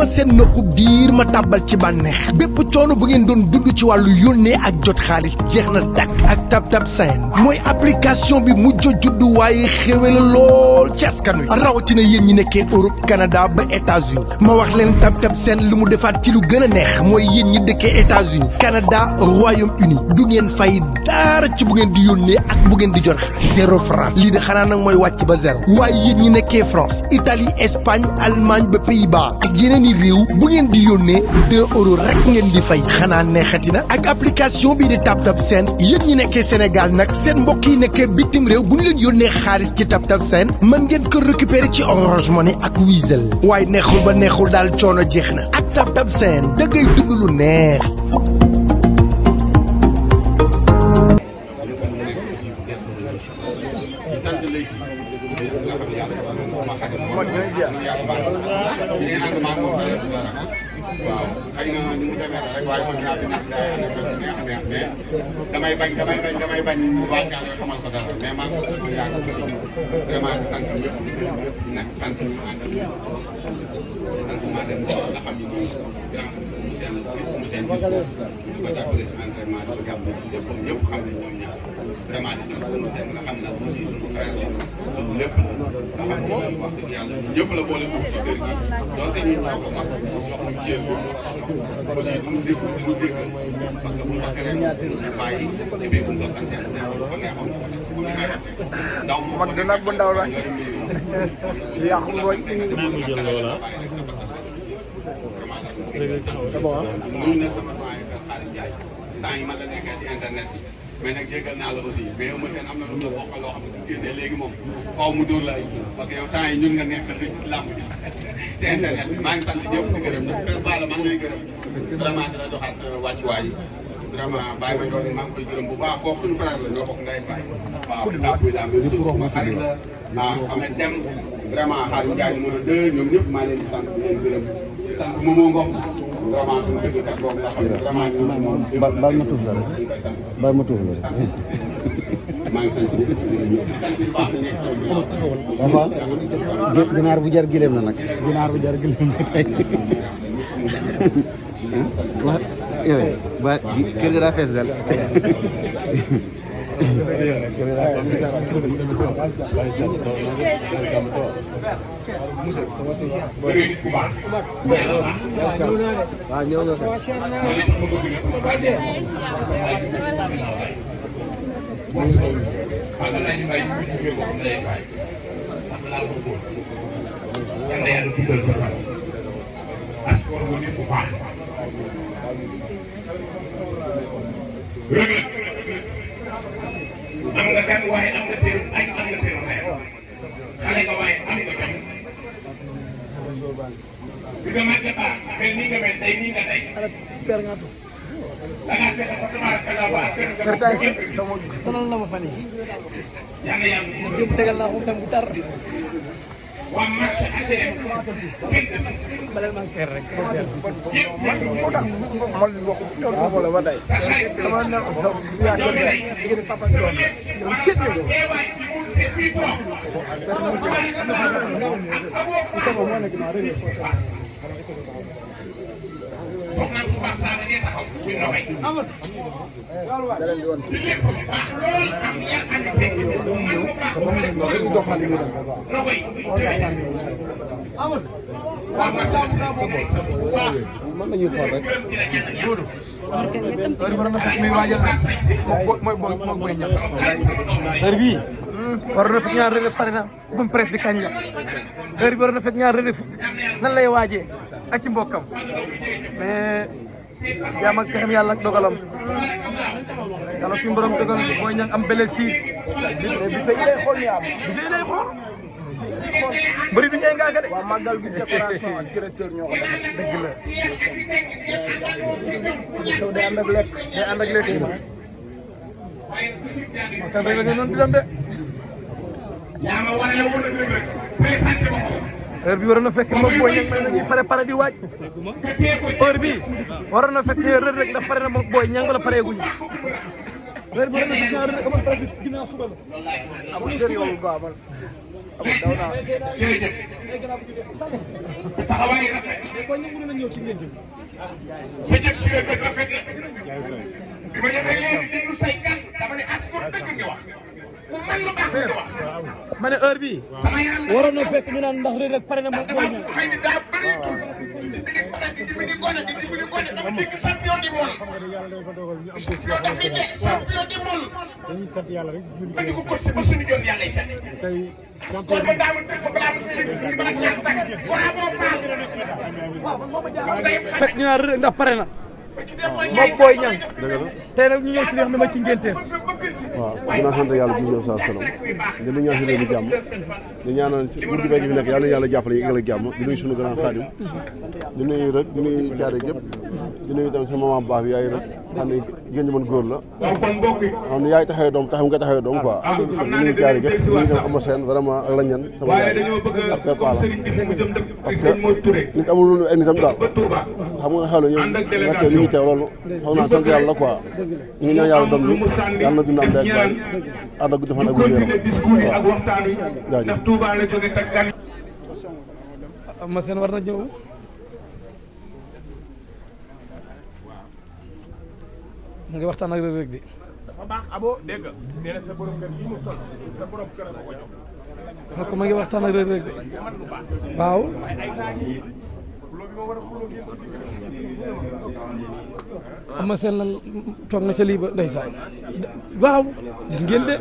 seen nopp biir ma tàbbal ci bànneex bépp coono bu ngeen doon dund ci wàllu yónnee ak jot xaalis jeex na dakk ak TapTap Send mooy application bi mujj juddu waaye xéwé la lool ci askan wi rawatina yéen ñi nekkee Europe Canada ba États-Unis ma wax leen TapTap Send lu mu defaat ci lu gën a neex mooy yéen ñi dëkkee États-Unis Canada Royaume-Uni du ngeen fay dara ci bu ngeen di yónnee ak bu ngeen di jot xaalis 0 franc lii de xanaa nag mooy wàcc ba zéro waaye yéen ñi nekkee France Italie Espagne Allemagne ba Pays-Bas ak yeneen i réew bu ngeen di yónnee 2 euros rek ngeen di fay xanaa neexati na ak application bii di TapTap Send yéen ñi nekkee Sénégal nag seen mbokk yi nekkee bitim réew bu ñu leen yónnee xaalis ci TapTap Send mën ngeen ko récupérer ci Orange Money ak Wizall waaye neexul ba neexul daal coono jeex na ak TapTap Send da ngay dund lu neex. waaw xëy na ni mu demee rek waaye man naa fi nax gars yi neex mais damay bañ mu wàccaale xamal ko dara mais man ko yàgg aussi vraiment di sant ñëpp di nag sant ñu àndal di sant maa dem nga xam ni grand mu seen gis di ko jàppale si entraînement di ko jàppale si lépp ñëpp xam ne ñoom ñaar vraiment di sant mu seen nga xam ne aussi suñu frère la suñu lépp la nga xam ne wax dëgg yàlla ñëpp la boole foofu ci kër gi donte ñun ñoo ko mag jox ñu jël aussi duñu dégg parce que bu ñu ko teree ñu bàyyi et puis bu ñu ko santee ko neexoon ndaw mag dina bu ndaw la yàqu ngooñ c'est bon nuyu na sama baay Xaadim Njaay temps yi ma la nekkee si internet bi mais nag jégal naa la aussi mais Eumeu Sène am na lu mu la bokkal loo xam ne génne léegi moom faaw mu dóor la ay parce que yow temps yi ñun nga nekk fi làmb bi si internet bi maa ngi sant ñëpp di gërëm ñëpp Balla maa ngi lay gërëm vraiment di la doxaat sa wàccuwaay yi vraiment bàyyi ma doon maa ngi koy gërëm bu baax kooku suñu frère la ñoo bokk ngay bàyyi waaw saa buy la amee suuf suma xarit la Ahmed Dem vraiment Xaadim Njaay numéro 2 ñoom ñëpp maa leen di sant di leen gërëm di sant Momo Ngom vraiment suñu dëggkat boobu nga xam ne vraiment ñu moom bal ma tuuf la rek bal ma tuuf la rek maa ngi sant ñëpp di sant bu baax di nekk sama ginaar bu jar gileem la nag ginaar bu jar gileem la kay wax ba kër ga daa fees dal waaw ñëw nga ko am nga gan waaye am nga seen ay am nga seen xeer xale nga waaye am nga jom bi nga màgg baax mel nii nga mel tey nii nga tey da ngaa fexe fa tabaarkalla ba askan nga sonal na ma fan yi yàlla yàlla yëpp tegal naa ko tam bu tar waa marché HLM kenn def balal ma kër rek sa xarit sama na sa doomi day papa sama lépp wala sa teewaay bi mun seet bii toog soxnaam su baax saa ngeen taxaw ñu nogay li lépp baax lool am yar ak tekki man ko baax nogay waa marché mën nañu xool rek heure war na fekk muy waajal mooy boy ñax heure bii war na fekk ñaar rëdd pare na buñ presse bi kañ la heure bi war na fekk ñaar rëdd nan lay waajee ak ci mbokkam mais jaam ak pexem yàlla ak dogalam yàlla suñu borom dogal mooy ñang am blessure bi fay lay xool ñu am bi fay lay xool bëri du ñay ngaaga de. waaw màggal gi décoration ak directeur ñoo ko def. dëgg la. Sow day ànd ak lekk. day ànd ak lekk. waxtaan bi nga noonu di dem de. yaa ma wane la woon ak rek présenté ma ko. heure bi waroon na fekk moom booy ñang may nañu pare di waaj. heure bi waroon na fekk rek rek da pare na moom booy ñang wala pareeguñu. heure bi waroon na fekk rek amoon trafic ginnaaw suba la. amul kër yow bu baax man. jërëjëf taxawaay rafet sa jëf ci rek rafet na bi ma demee léegi déglu say kàddu dama ne as ko dëgg nga wax ku mën lu baax nga wax ma ne heure bii sama yaram waroon na fekk ñu naan ndax Reug Reug pare na mu koy ñaan xëy na daa bëreetul di dimbali gone dama dégg champion du monde champion d'Afrique champion du monde dañuy sant yàlla rek ba ñu ko coaché ba suñu joon yàlla ca tey kon ba daama tëg ba balaa ma si dégg suñu bara ñaan tak kora boo faal fekk ñu naan Reug Reug ndax pare na moom booy ñaan tey nag ñu ñëw ci li xam ne ma ci ngénteem waaw dinaa sant yàlla bu ñëw saa salaam di nuyu ñaan si réew mi jàmm di ñaanal si pour di béy gi fi nekk yàlla na yàlla jàppale yéegal ak jàmm di nuyu suñu grand xaadim di nuyu rek di nuyu jaare yëpp di nuyu tamit sama maam baax bi yaay rek xam ne jigéen ñi mën góor la xam ne yaay taxawee doom taxaw nga taxawee doom quoi di nuyu jaare yëpp di nuyu tamit Ama Sène vraiment ak Lañan sama yaay ak Père Pala parce que nit amul lu ay nitam daal xam nga xew la ñëw ñàkkee lu ñu teew loolu xam naa sant yàlla quoi ñu ngi ñaan yàlla doom bi yàlla na dund am day baay ànd ak gudd fan ak wér yaram waaw jaajëf Ama Sène war na ñëw mu ngi waxtaan ak Reug Reug di dafa baax abo dégg nga nee na sa borom kër yi mu sol sa borom kër la ko jox ma ko ma ngi waxtaan ak Reug Reug di waaw Ama Sène lan toog na ca lii ba ndeysaan waaw gis ngeen de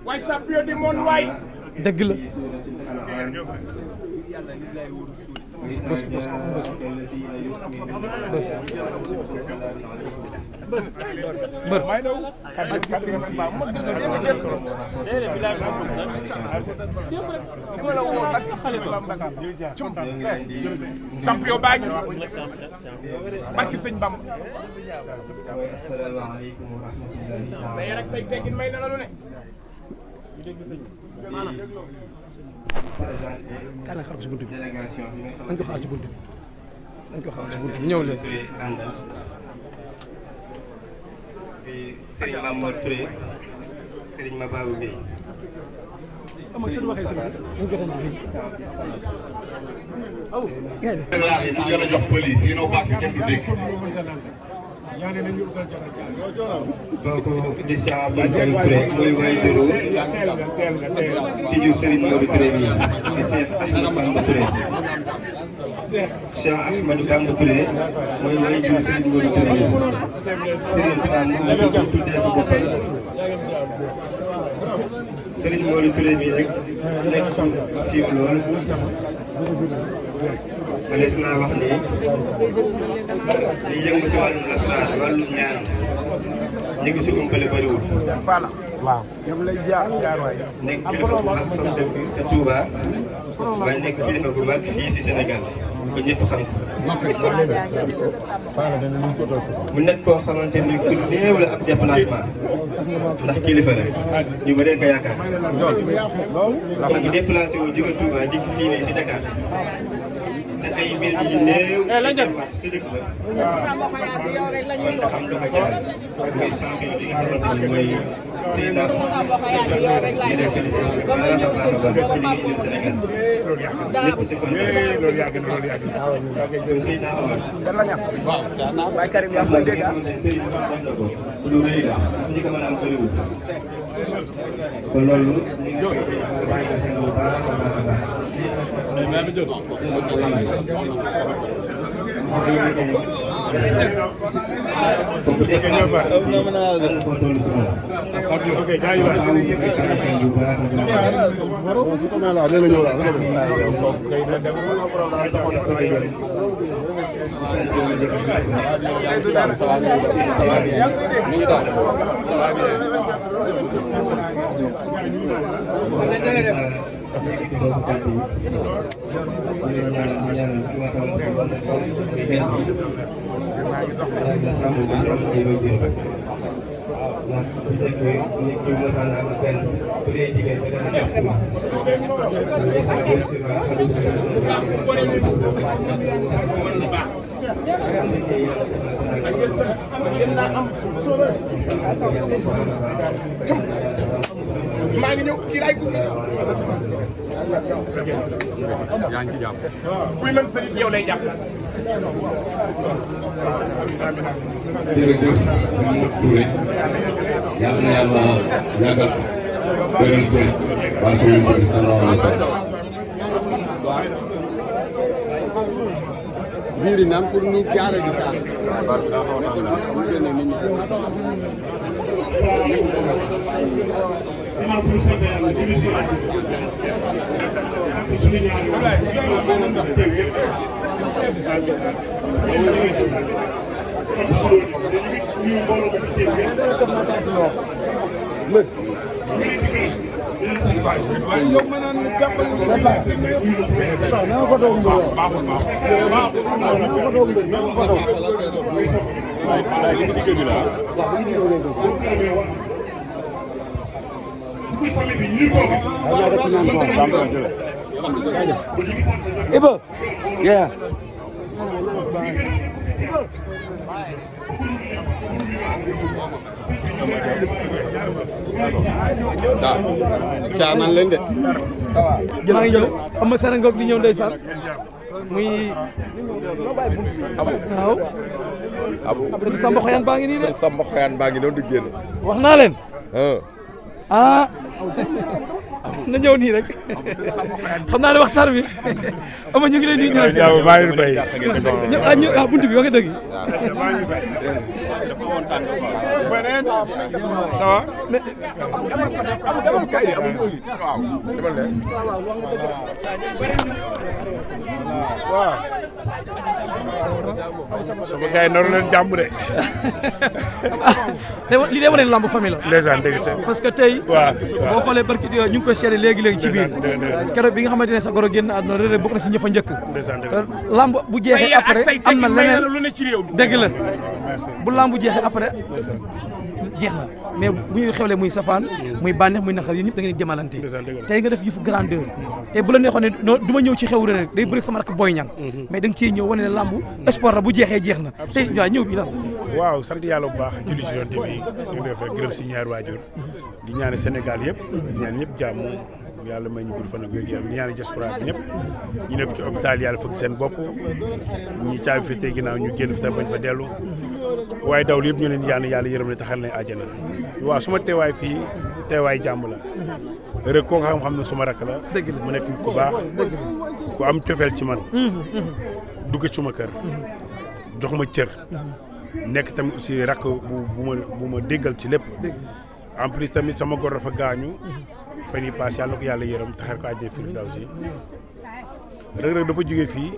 waay champion du monde waay dëgg la bër champion baa ngi barki sëñ Bamba say rek say teggin may na la lu ne kan la xaar ko ci buntu bi dañ ko xaar ci buntu bi dañ ko xaar ci buntu bi ñëw leen Serigne Mamour Touré Serigne Mababou Gueye ama seen waxee sëñ dañ ko tànn fii aw ngay def laax yi mu gën a jox police sinon passe bi kenn du dégg donc di Cheikh Abdoulaye Touré mooy way juru di ju Serigne Modou Touré mi di Cheikh Ahmadou Bamba Touré Cheikh Ahmadou Bamba Touré mooy way juru Serigne Modou Touré mi Serigne Touba moo ko tuddee ko boppam Serigne Modou Touré mi rek nekk siiw lool mënees naa wax ni li yëngu ci wàllum lasraar wàllum ñaan ñu ngi si umpale bëriwul. waaw ñoom lay ziar waay nekk kilifa bu mag fa mu dëkk sa Touba waaye nekk kilifa bu mag fii si Sénégal ba ñëpp xam ko. mu nekk koo xamante ni ku néew la ab déplacement ndax kilifa la ñu bëree ko yaakaar. mu ngi déplacé wu jóge Touba dikk fii nii si Dakar. te ay mbir yu néew. wax si dëkk ba. kon dafa am lu ko jaar mooy champion bi nga xamante ni mooy Seydina ñu def félicité bu baax a baax ci li nga indil Sénégal lépp si kontaan kon Seydina Omar parce que li nga xamante ni Serigne Ba def na ko lu rëy la ñi ko mën a am bëriwul kon loolu ñu ngi koy bàyyi xel bu baax a baax a baax. bu dee ñoo ba am na foo toll si moom. ok jaay ba xaw ma koy bàyyi xel bu baax a baax sàmm bi sàmm ay wéy ndax bu njëkk nit ñi mosaan am benn bu dee jigéen ba dana def suuf mais ça veut dire que maa ngi ñëw kii laay yaa ngi ci jàpp. kuy mën sëriñ yow lay jàpp. jërëjëf sëñ Modou Touré yàlla na yàlla yàggal ko wéral ko barke Yonent bi sallallahu alayhi wa sallam. biir yi naan pour ñu jaare ji saa. ginnaaw bu ñu sant yàlla julli si waat sant suñu ñaari waay Iba yeah saa nan leen de. ginnaaw ñëw am na seen ngoog di ñëw ndeysaan muy waaw sëñ Samba Xoyaan baa ngi nii de Samba Xoyaan baa ngi noonu di génn. wax naa leen na ñëw nii rek xam naa ne waxtaan bi ama ñu ngi leen di ñu ne maa ngi fay ñëpp buntu bi wax nga dëgg ça va waaw sama gars yi naru leen jàmm de li dee wane lamb famille la ndeysaan dëgg sa parce que tey waaw boo xoolee barki ñu ngi koy seede léegi ci biir keroog bi nga xamante ne sa goro génn àdduna Reug Reug bokk na si ñëfa njëkk lamb bu jeexee après am na leneen lu ne ci réew mi dëgg la bu lamb bu jeexee après jeex na mais bu ñuy xewlee muy safaan muy bànneex muy naqar yéen ñëpp da ngeen jëmalante tey nga def yëfu grandeur tey bu la neexoon ne non du ma ñëw ci xew Reug Reug day bëri sama rakk Boy Niang mais da nga ciy ñëw wane ne lamb sport la bu jeexee jeex na tey waaw ñëw bi lan waaw sant yàlla bu baax julli ci Yonent bi ñu def rek gërëm si ñaari waajur di ñaan Sénégal yëpp di ñaan ñëpp jàmm yàlla may ñu gudd fan ak wér gu yaram di ñaan diaspora bi ñëpp ñu nekk ci hôpital yàlla fëgg seen bopp ñi caabi fi tey ginnaaw ñu génn fi tam bañ fa dellu waaye dawlu yëpp ñu leen yàlla yërëm ne taxal leen àjjana waaw suma teewaay fii teewaay jàmm la Reug kooku xam-xam ne suma rakk la mu nekk nit ku baax ku am cofeel ci man dugg suma kër jox ma cër nekk tamit aussi rakk bu ma déggal ci lépp en plus tamit sama góor dafa gaañu fan yii paase yàlla na ko yàlla yërëm taxal ko àjjana fii daw si Reug Reug dafa jógee fii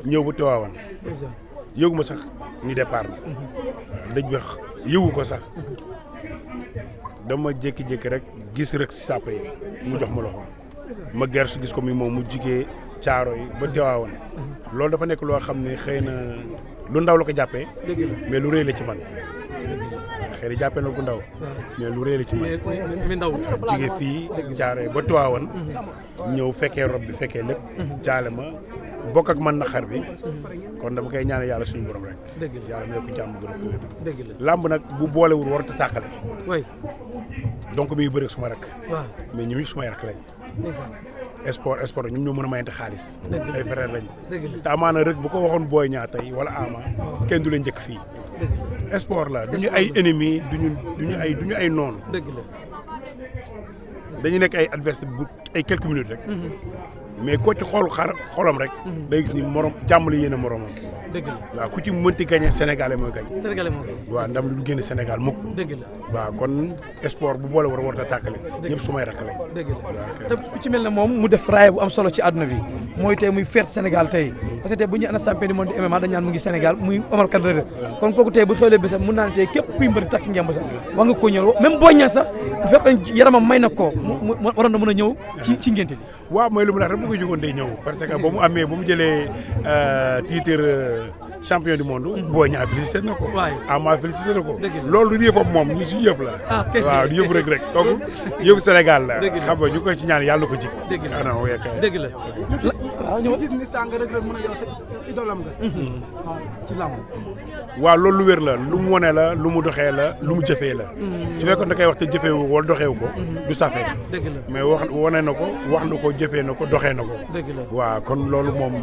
ñëw ba Tiwaawan yëgu ma sax ni départ na dëj bi yëgu ko sax dama jékki-jékki rek gis rek si sàpp yi mu jox ma loxo ma gersu gis ko mi moom mu jugee caaro yi ba Tiwaawan loolu dafa nekk loo xam ne xëy na lu ndaw la ko jàppee mais lu rëy la ci man xëy na jàppee na ko ndaw mais lu rëy la ci man jugee fii caaro yi ba Tiwaawan ñëw fekkee rob bi fekkee lépp jaale ma bokk ak man naqar bi kon dama koy ñaanal yàlla suñu borom rek yàlla may ko jàmm gën a ko làmb nag bu boolewul warut a tàqale donc mi ngi bëri suma rek mais ñu sumay rek lañ sport ñoom ñoo mën a mayante xaalis ay frère lañ te amaana rek bu ko waxoon Boy Niang tey wala Ama kenn du leen njëkk fii sport la duñu ay ennemi duñu ay noonu dañu nekk ay adversaire bu ay quelques minutes rek mais koo ci xolam rek day gis ni morom jàmm la yéene moromam dëgg la waaw ku ci mënti gagné sénégalais mooy gañ sénégalais mooy gañ waaw ndam li du génn Sénégal mukk dëgg la waaw kon sport bu boole war a tàkkale ñëpp su may rakk lañ dëgg la te ku ci mel ne moom mu def raaya bu am solo ci àdduna bi mooy tey muy fête Sénégal tey parce que tey bu ñu ana champion du monde du MMA dañ naan mu ngi Sénégal muy Omar Kane Reug Reug kon kooku tey bu xewlee bésam mun naa ne tey képp kuy mbër takk ngemb sax war nga koo ñëw même Boy Niang sax bu fekkoon yaramam may na ko mu waroon na mën a ñëw ci ngénte bi waaw mooy lu mu la rek bu ko jógoon day ñëw parce que ba mu amee ba mu jëlee titre champion du monde. Boy Niang félicité na ko. waay Ama félicité na ko. loolu du yëfam moom ñu suñu yëf la. waaw du yëfu rek kooku yëfu Sénégal la. xam nga ñu koy ci ñaan yàlla ko ci. dëgg la dëgg la. waaw ñu gis ni sàng rek mën a yow sa idolam nga. waaw ci lamb. waaw loolu lu wér la lu mu wone la lu mu doxee la lu mu jëfee la. su fekkoon da koy wax te jëfeewu wala doxeewu ko. du safee. dëgg la mais wone na ko wax na ko jëfee na ko doxee na ko. dëgg la waaw kon loolu moom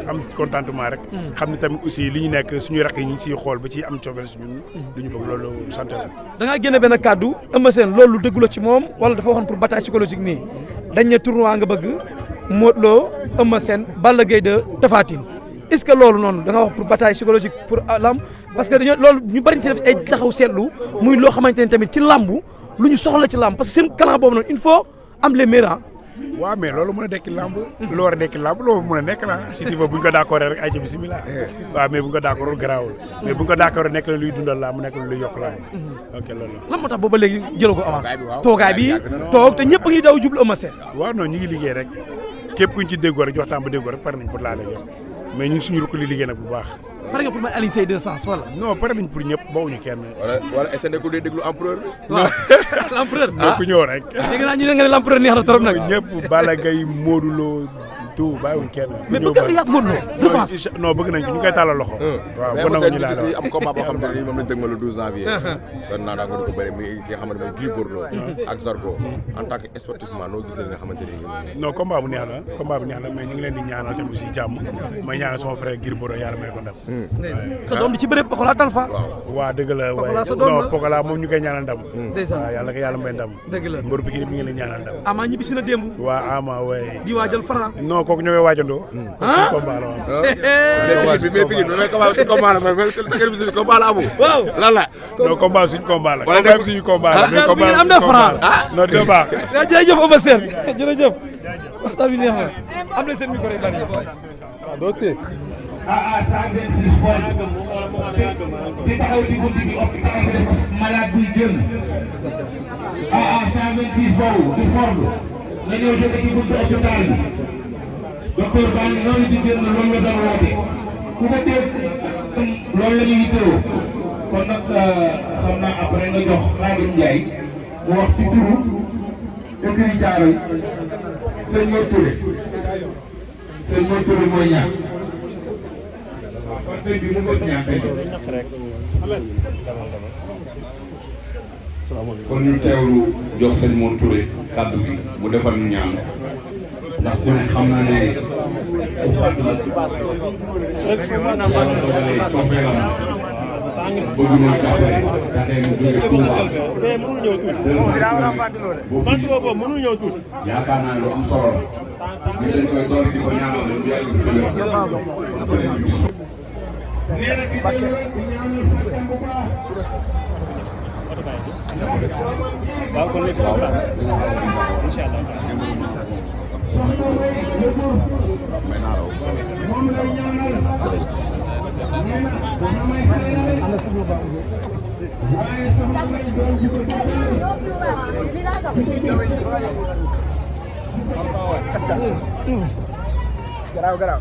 am contentement rek. xam ni tamit aussi li ñu nekk suñu rakk yi ñu ngi ciy xool ba ci am coofeel si ñun. du ñu bëgg loolu sant la. da ngaa génne benn kàddu Eumeu Sène loolu lu dëggu la ci moom wala dafa waxoon pour bataille psychologique nii dañ ne tournoi nga bëgg Modou Lo Eumeu Sène Balla Gaye 2 Tapha Tine est-ce que loolu noonu da nga wax pour bataille psychologique pour lamb parce que dañoo loolu ñu bari ci def ay taxaw seetlu muy loo xamante ne tamit ci lamb lu ñu soxla ci lamb parce que seen clan boobu noonu il faut am les meilleurs. waaw mais loolu mën a dekki lamb lu war a dekki lamb loolu mën a nekk la si bu ñu ko d'accord rek ay bismillah waaw mais bu ñu ko d'accord garaawul mais bu ñu ko d'accord nekk na luy dundal lamb nekk na luy yokk lamb ok loolu lan moo tax booba léegi jëloo ko avance toogaay bi toog te ñëpp ngi daw jublu Eumeu Sène waaw non ñu ngi liggéey rek képp kuñ ci déggoo rek waxtaan ba déggoo rek pare nañ pour laale yow mais ñu ngi suñu rukk li liggéey nag bu baax pare nga pour may Alioune Seye 200 wala non pare nañ pour ñëpp bawuñu kenn wala est-ce que ku dee déglu empereur bi waaw l'empereur ku ñëw rek dégg naa ñu ne nga ne l'empereur neex na trop nag ñëpp Balla Gaye Modou Lo tout bàyyiwuñ kenn mais bëgg nga yàgg Modou Lo revanche non bëgg nañ ko ñu koy tàllal loxo waaw mais Eumeu Sène ñu gis am combat boo xam ne nii moom lañ dëgmal le 12 janvier son naa nga di ko bëri muy ki nga xamante mooy Gris Bordeaux ak Zarko en tant que sportivement noo gisee li nga xamante ni non combat bu neex la combat bu neex la mais ñu ngi leen di ñaanal tamit aussi jàmm may ñaanal sama frère Gris Bordeaux yàlla may ko ndam sa doom di ci bëre Pokola Talfa waaw dëgg la waaye non Pokola moom ñu koy ñaanal ndam waaw yàlla ko yàlla may ndam dëgg la mbër bi mi ngi leen ñaanal ndam Ama ñibbisi na démb waaw Ama waaye di waajal Franc non kooku ñoo koy waajandoo ci combat la mais combat la amu waaw lan la non combat suñu combat la combat suñu combat la mais combat am na Franc non dina baax jërëjëf Eumeu Sène jërëjëf waxtaan bi neex na am na seen micro yi bari doo tee 126 fois di taxaw ci guddi gi hôpital bi dafa malade buy génn 126 boobu di Ford la ñëw jóge ci guddi hôpital bi docteur Ba ni noonu di génn loolu la doon woote ku ko dégg loolu la ñuy yittewoo kon nag xam naa après nga jox Khadim Ndiaye mu wax ci turu écurie Thiaroye sëñ Mor Touré sëñ Mor Touré mooy ñaan kon sëñ bi mu ngi ñaan tey kon ñu teewlu jox sëñ Mor Touré kàddu gi mu defal ñu ñaan ndax ku ne xam na ne ku xat la yàlla dogalee coofeelam bëgg na jàppale da ngay mu jóge Touba mënul ñëw tuuti yaakaar naa ne lu am solo la ñu dañ koy doori di ko ñaanal ñu yàgg ci jóge sëriñ bi bis nee na di dellu rek di ñaanal fàttam bu baax waaw kon léegi waaw incha allah soxna May Lebour moom lay ñaanal nee na soxna May xale la rek waaye soxna May doon di ko jàppale garaaw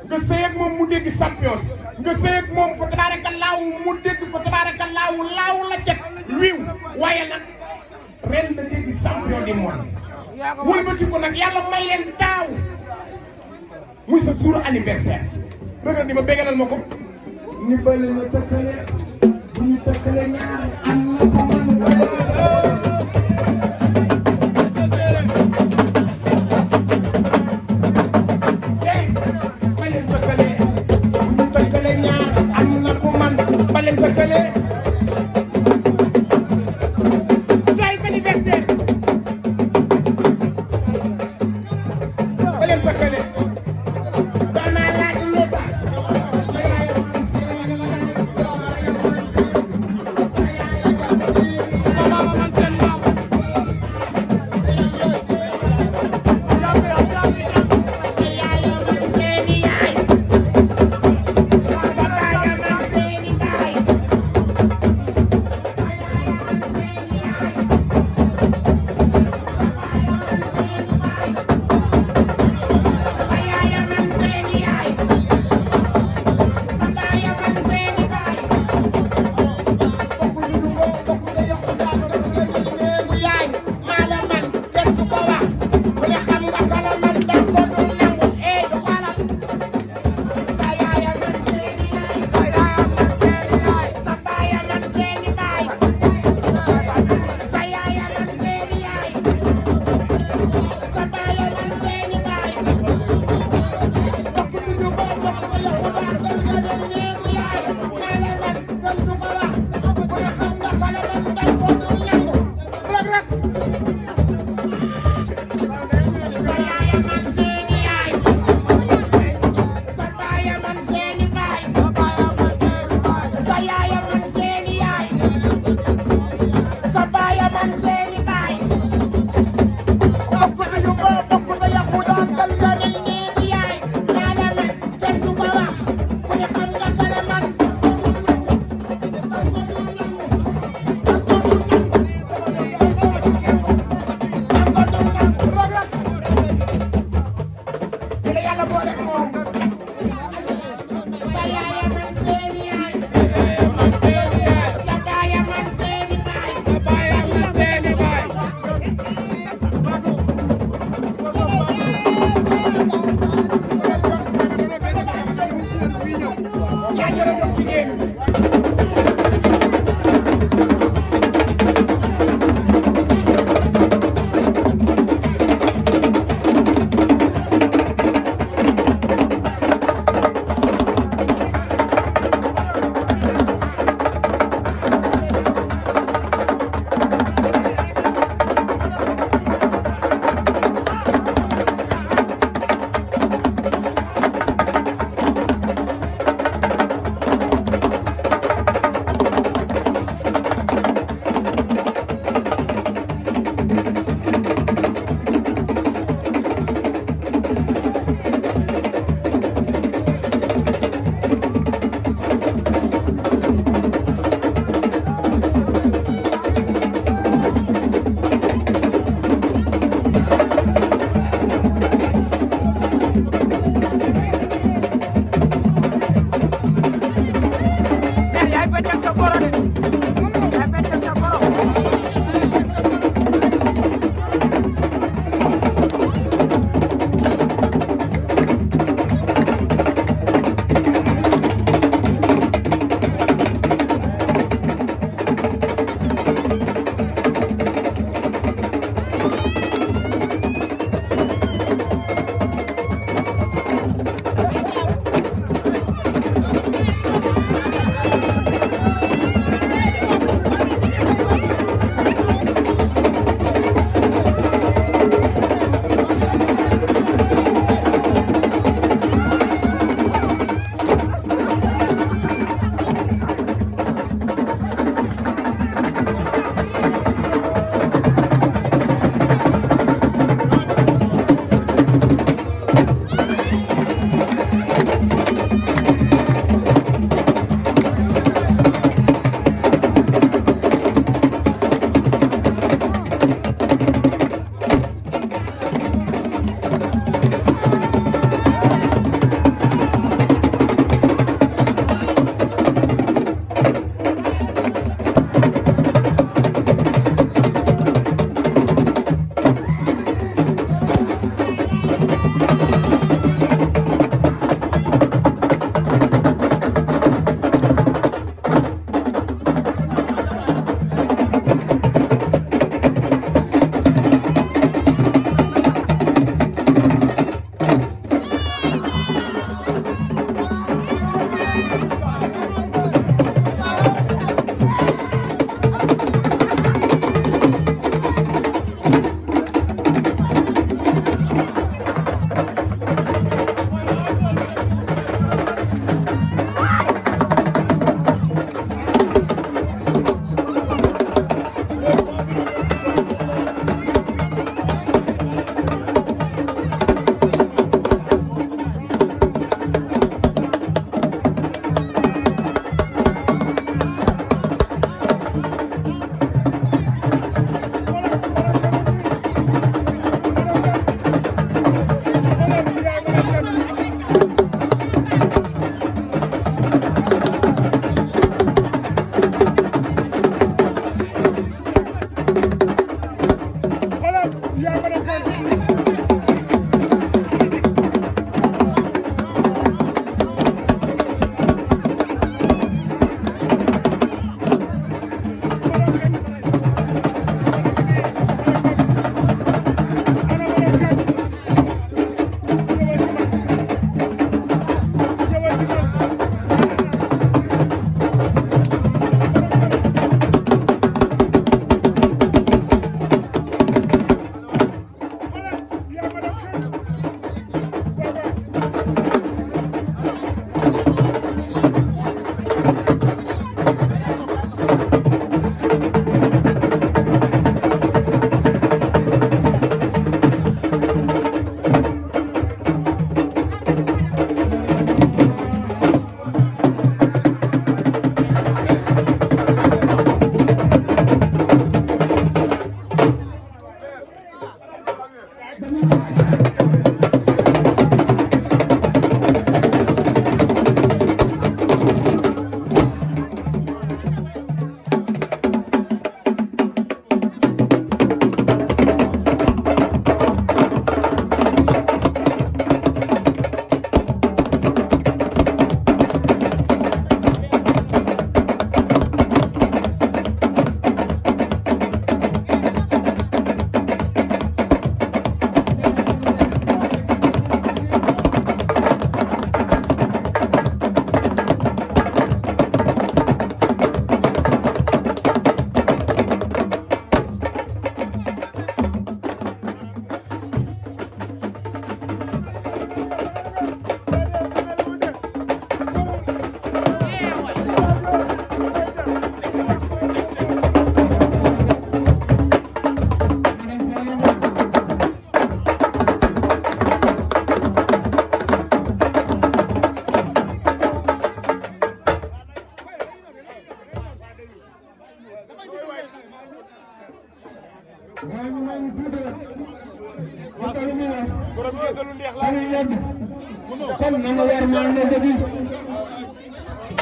nga sëy ak moom mu dégg champion nga sëy ak moom fa tabaarakallaahu mu dégg fa tabaarakallaahu laaw la cet wiiw waaye nag ren la dégg champion du monde wëlbati ko nag yàlla may leen taaw muy sa jour anniversaire rëgal di ma bégalal ma ko ni bële na tëkkale bu ñu tëkkale ñaar am na ko man bële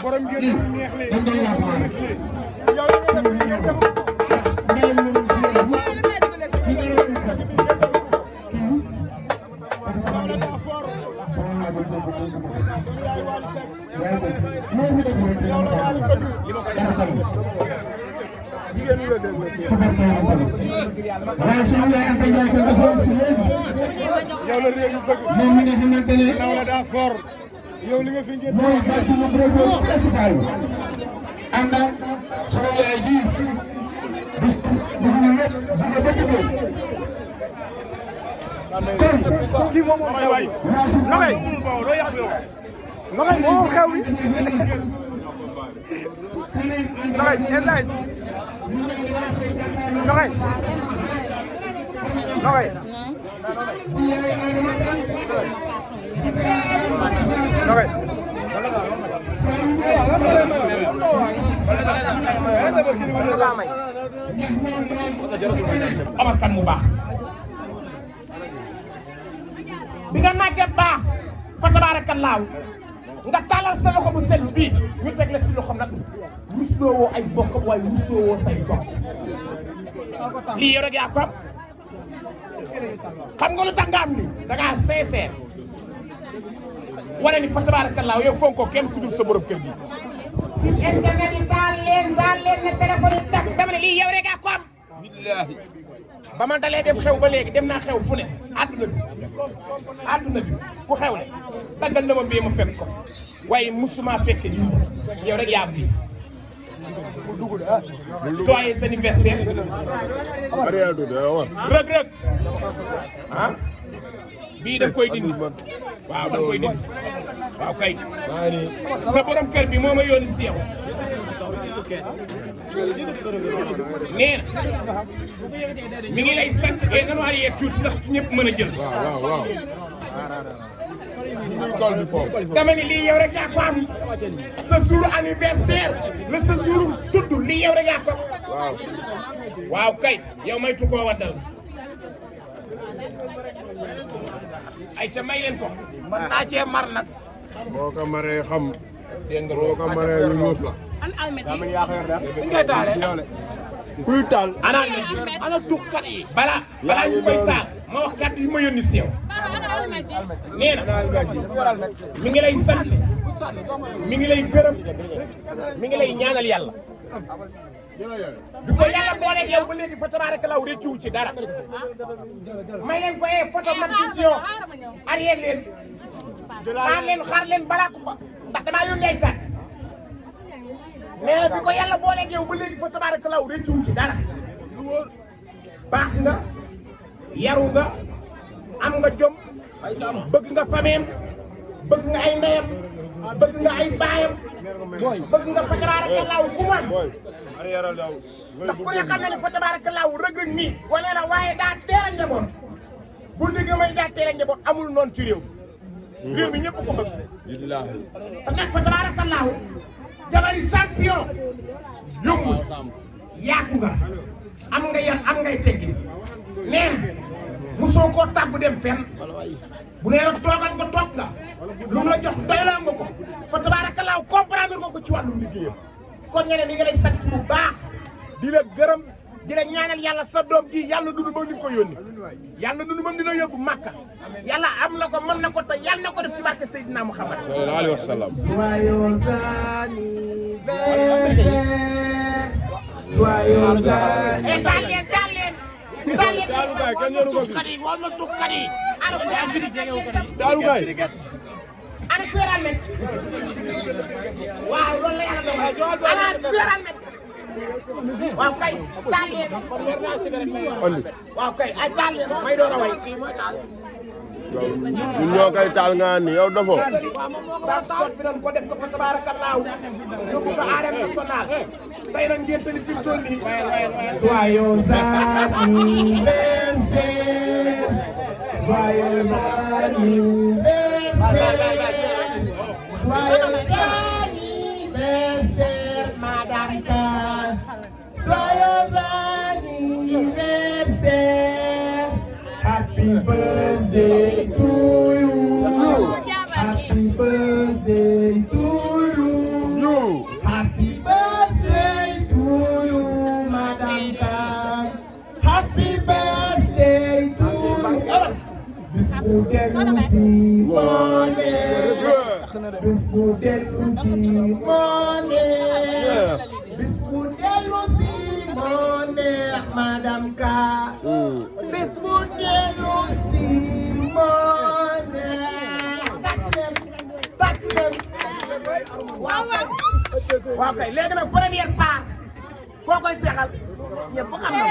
borom ngeen neex le dañ doon lancement rek. yow li nga def li nga dem ndeyam lu mu si yéen ñu ngi leen di sant kii ak sama laaj boobu waaye moo fi def rek dina ma jigéen ñi la dégg ci barke waaye suñu yaay Anta Ndiaye ko dafa si léegi yow la réew yu bëgg moom mi nga xamante ne naw la daa fort yow li nga fi ngeen mooy bâtiment directeur principal ànd ak suñu yaay ji bis suñu lépp jóge ba jóge kii moom moo xew bi nogay nogay moo xew bi nogay instant nogay nogay nogay Omar Kane mu baax bi nga màggee baax fa tabaarakallaahu nga tàllal sa loxo bu sell bii ñu teg la si loxo nag rusloo woo ay bokkam waaye rusloo woo say bokk lii yow rek yaa ko xam nga lu tax nga am ni da ngaa sincère wane ni fa tabaarakallaahu yow fonkoo kenn ku dul sa borom kër gi. si internet yi baal leen ne téléphone yi tax dama ne lii yow rek yaa ko am. billaahi ba ma dalee dem xew ba léegi dem naa xew fu ne àdduna bi ku xewle tàggal na ma bii ma fekk ko waaye musuma fekk lii yow rek yaa am lii. soyez anniversaire. Reug Reug ah bii da koy dindi waaw da koy dindi waaw kay sa borom kër bi moo ma yónni si yow nee na mi ngi lay sant et nanu arrière tuuti ndax ñëpp mën a jël. waaw dama ni lii yow rek yaa ko am sa jour anniversaire la sa jour tudd lii yow rek yaa ko waaw kay yow may tu koo waddal ay ca may leen ko man naa cee mar nag boo ko maree xam boo ko maree ñu ñuus la ngay taale kuy taal ana tuxkat yi balaa ñu koy taal ma wax kat yi ma yónni si yow nee na mi ngi lay sant mi ngi lay gërëm mi ngi lay ñaanal yàlla bi ko yàlla booleeg yow ba léegi fa tabaarakallaahu réccu ci dara may leen ko photo mag vision arrière leen xaar leen balaa ko ndax damaa yónnee ay kat nee na bi ko yàlla booleeg yow ba léegi fa tabaarakallaahu réccu ci dara baax nga yaru nga am nga jom bëgg nga fameem bëgg nga ay ndeyam bëgg nga ay baayam bëgg nga fa tabaarakallaahu ku man ndax ku ne xam na ne fa tabaarakallaahu Reug Reug mi wane la waaye daa teel a njaboot bu ndigg may daa teel a njaboot amul noonu ci réew mi ñëpp ko bëgg te nag fa tabaarakallaahu jabari champion yombul yaatu nga am nga yar am ngay teggi nee na musoo koo tàggu dem fenn bu nee nag toogal nga toog nga lu mu la jox doyloo nga ko fa tabaarakallaahu comprendre nga ko ci wàllum liggéeyam kon ñeneen mi ngi lay sant bu baax di la gërëm di la ñaanal yàlla sa doom ji yàlla dund ba ñu ko yónni yàlla dund ba dina yóbbu Màkka yàlla am na ko mën na ko te yàlla na ko def ci barke Seydina Muhammad sallallahu alayhi wa sallam. Joyeux anniversaire. Joyeux anniversaire. ana kuréel met waaw loolu la yàlla doon ana kuréel met waaw kay taal leen waaw kay ay taal leen may door a way kii mooy taal ñun ñoo koy taal nga ni yow dafoo. sa sot bi doon ko def ko fa tabaarakallaahu yóbbu ko arène nationale tey nag ngeen tëli fi toll nii joyeux anniversaire joyeux anniversaire joyeux anniversaire madame Ka joyeux anniversaire happy birthday to you happy birthday to you dellu si moo neex bis bu dellu si moo neex bis bu dellu si moo neex madame Ka bis bu dellu si moo neex tak leen waaw kay léegi nag première part koo koy seexal ñëpp xam na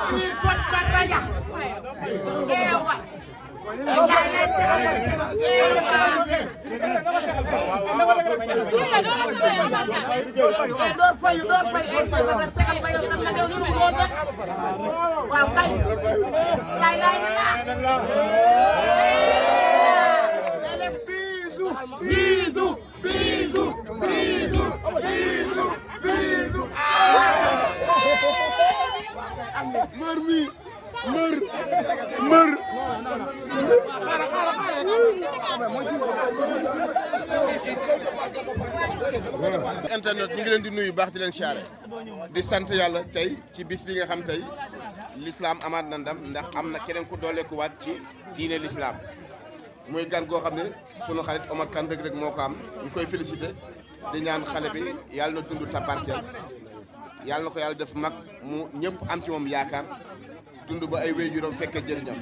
fii kot ba raja door fayu ay seexal rek seexal ba yow sax na yow lu góor rek waaw kay lay bisou mër mi mër internet ñu ngi leen di nuyu baax di leen siyaare di sant yàlla tey ci bis bi nga xam tey l'islam amaat na ndam ndax am na keneen ku dooleekuwaat ci diine l'islam muy gan goo xam ne sunu xarit Omar Kane Reug Reug moo ko am ñu koy félicité di ñaan xale bi yàlla na dund tabarkeel yàlla na ko yàlla def mag mu ñëpp am ci moom yaakaar dund ba ay wéy-juróom fekkee jëriñam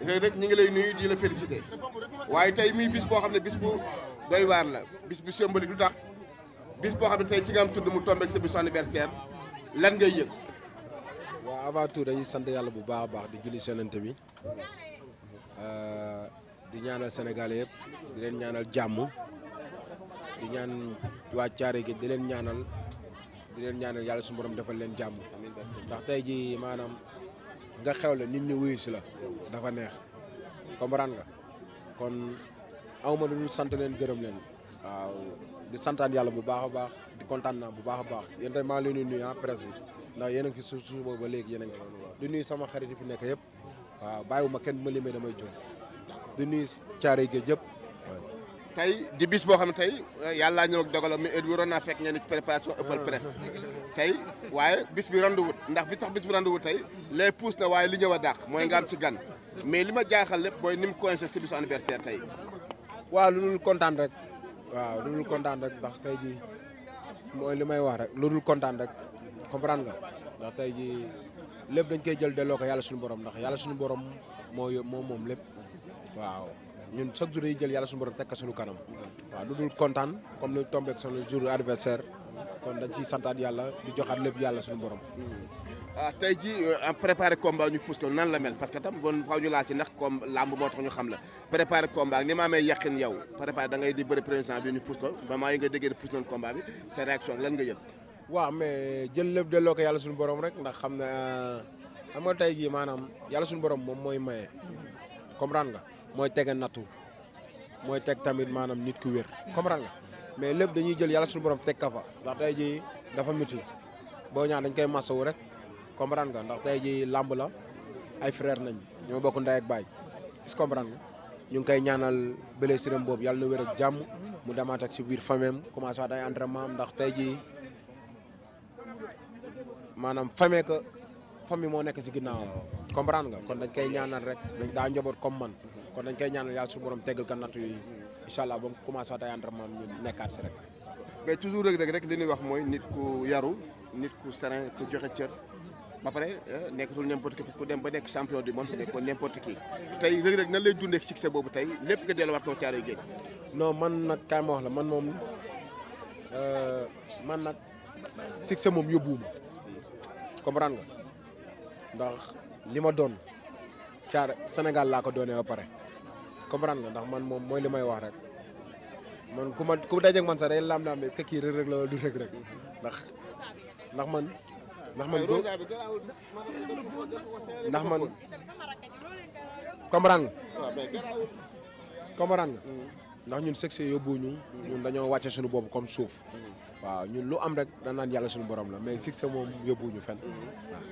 Reug Reug ñu ngi lay nuyu di la félicité waaye tey muy bis boo xam ne bis bu doy waar la bis bu symbolique lu tax bis boo xam ne tey ci nga am tudd mu tombeek sa bisu anniversaire lan ngay yëg. waaw avant tout dañuy sant yàlla bu baax a baax di julli Yonent bi di ñaanal Sénégal yëpp di leen ñaanal jàmm di ñaan waa Thiaré gi di leen ñaanal yàlla suñu borom defal leen jàmm ndax tey ji maanaam nga xewle nit ñi wuyu si la dafa neex comprendre nga kon awma lu sant leen gërëm leen waaw di santaan yàlla bu baax a baax di kontaan naa bu baax a baax yéen tey maa ngi leen di nuyu presse bi ndax yéen a ngi fi suba ba léegi yéen a ngi fi di nuyu sama xarit yi fi nekk yëpp waaw bàyyiwuma kenn bu ma limee damay jum di nuyu Thiaré géej yëpp tey di bis boo xam ne tey yàllaa ñëw ak dogalam mi heure bi waroon naa fekk ngeen ci préparation ëppal presse tey waaye bis bi randuwut ndax bi tax bis bi randuwut tey les pousse na waaye li ñëw a dàq mooy nga am ci gan mais li ma jaaxal lépp mooy ni mu coincé si bisu anniversaire tey. waaw lu dul kontaan rek ndax tey ji mooy li may wax rek lu dul kontaan rek comprendre nga ndax tey ji lépp dañ koy jël delloo ko yàlla suñu borom ndax yàlla suñu borom moom lépp waaw ñun chaque jour yi jël yàlla suñu borom teg ko suñu kanam waaw lu dul kontaan comme lu tombé ak suñu jour anniversaire kon dañ ciy santaat yàlla di joxaat lépp yàlla suñu borom. tey jii préparé combat ñu pousse ko nan la mel parce que tam bon faaw ñu laal ci ndax comme làmb moo tax ñu xam la préparé combat ni ma amee yàqin yow préparé da ngay di bëri président bi ñu pousse ko moment yi nga déggee ne pousse nañ combat bi sa réaction lan nga yëg. waaw mais jël lépp delloo ko yàlla suñu borom rek ndax xam nga tey jii maanaam yàlla suñu borom moom mooy maye comprendre nga mooy tege nattu mooy teg tamit maanaam nit ku wér comprendre nga mais lépp dañuy jël yàlla suñu borom teg ka fa ndax tey jii dafa miti boo ñaan dañ koy masawu rek comprendre nga ndax tey jii làmb la ay frère nañ ñoo bokk ndey ak baay est-ce que comprendre nga ñu ngi koy ñaanal blessure boobu yàlla na wér ak jàmm mu demaat ak si biir famille commencé waat ay entraînement ndax tey jii maanaam famille moo nekk si ginnaaw comprendre nga kon dañ koy ñaanal rek dañ daa njaboot comme man kon dañ koy ñaanal yàlla su borom teggal ka nattu yi incha allah ba mu commencé waat ay entraînement ñu nekkaat si rek. mais toujours rek li ñuy wax mooy nit ku yaru nit ku serein ku joxe cër ba pare nekkatul n'importe qui ku dem ba nekk champion du monde nekk ko n'importe qui tey Reug Reug nan lay dundee succès boobu tey lépp nga delluwaat koo Thiaroye Géej. non man nag kaay ma wax la man moom man nag succès moom yóbbuwuma comprendre nga ndax li ma doon Thiaré Sénégal laa ko doonee ba pare comprendre nga ndax man moom mooy li may wax rek man ku dajeeg man sax day lam-lam est-ce que kii Reug Reug la wala du Reug Reug ndax man comprendre nga ndax ñun succès yóbbuñu ñun dañoo wàcce suñu bopp comme suuf waaw ñun lu am rek dañ naan yàlla suñu borom la mais succès moom yóbbuñu fenn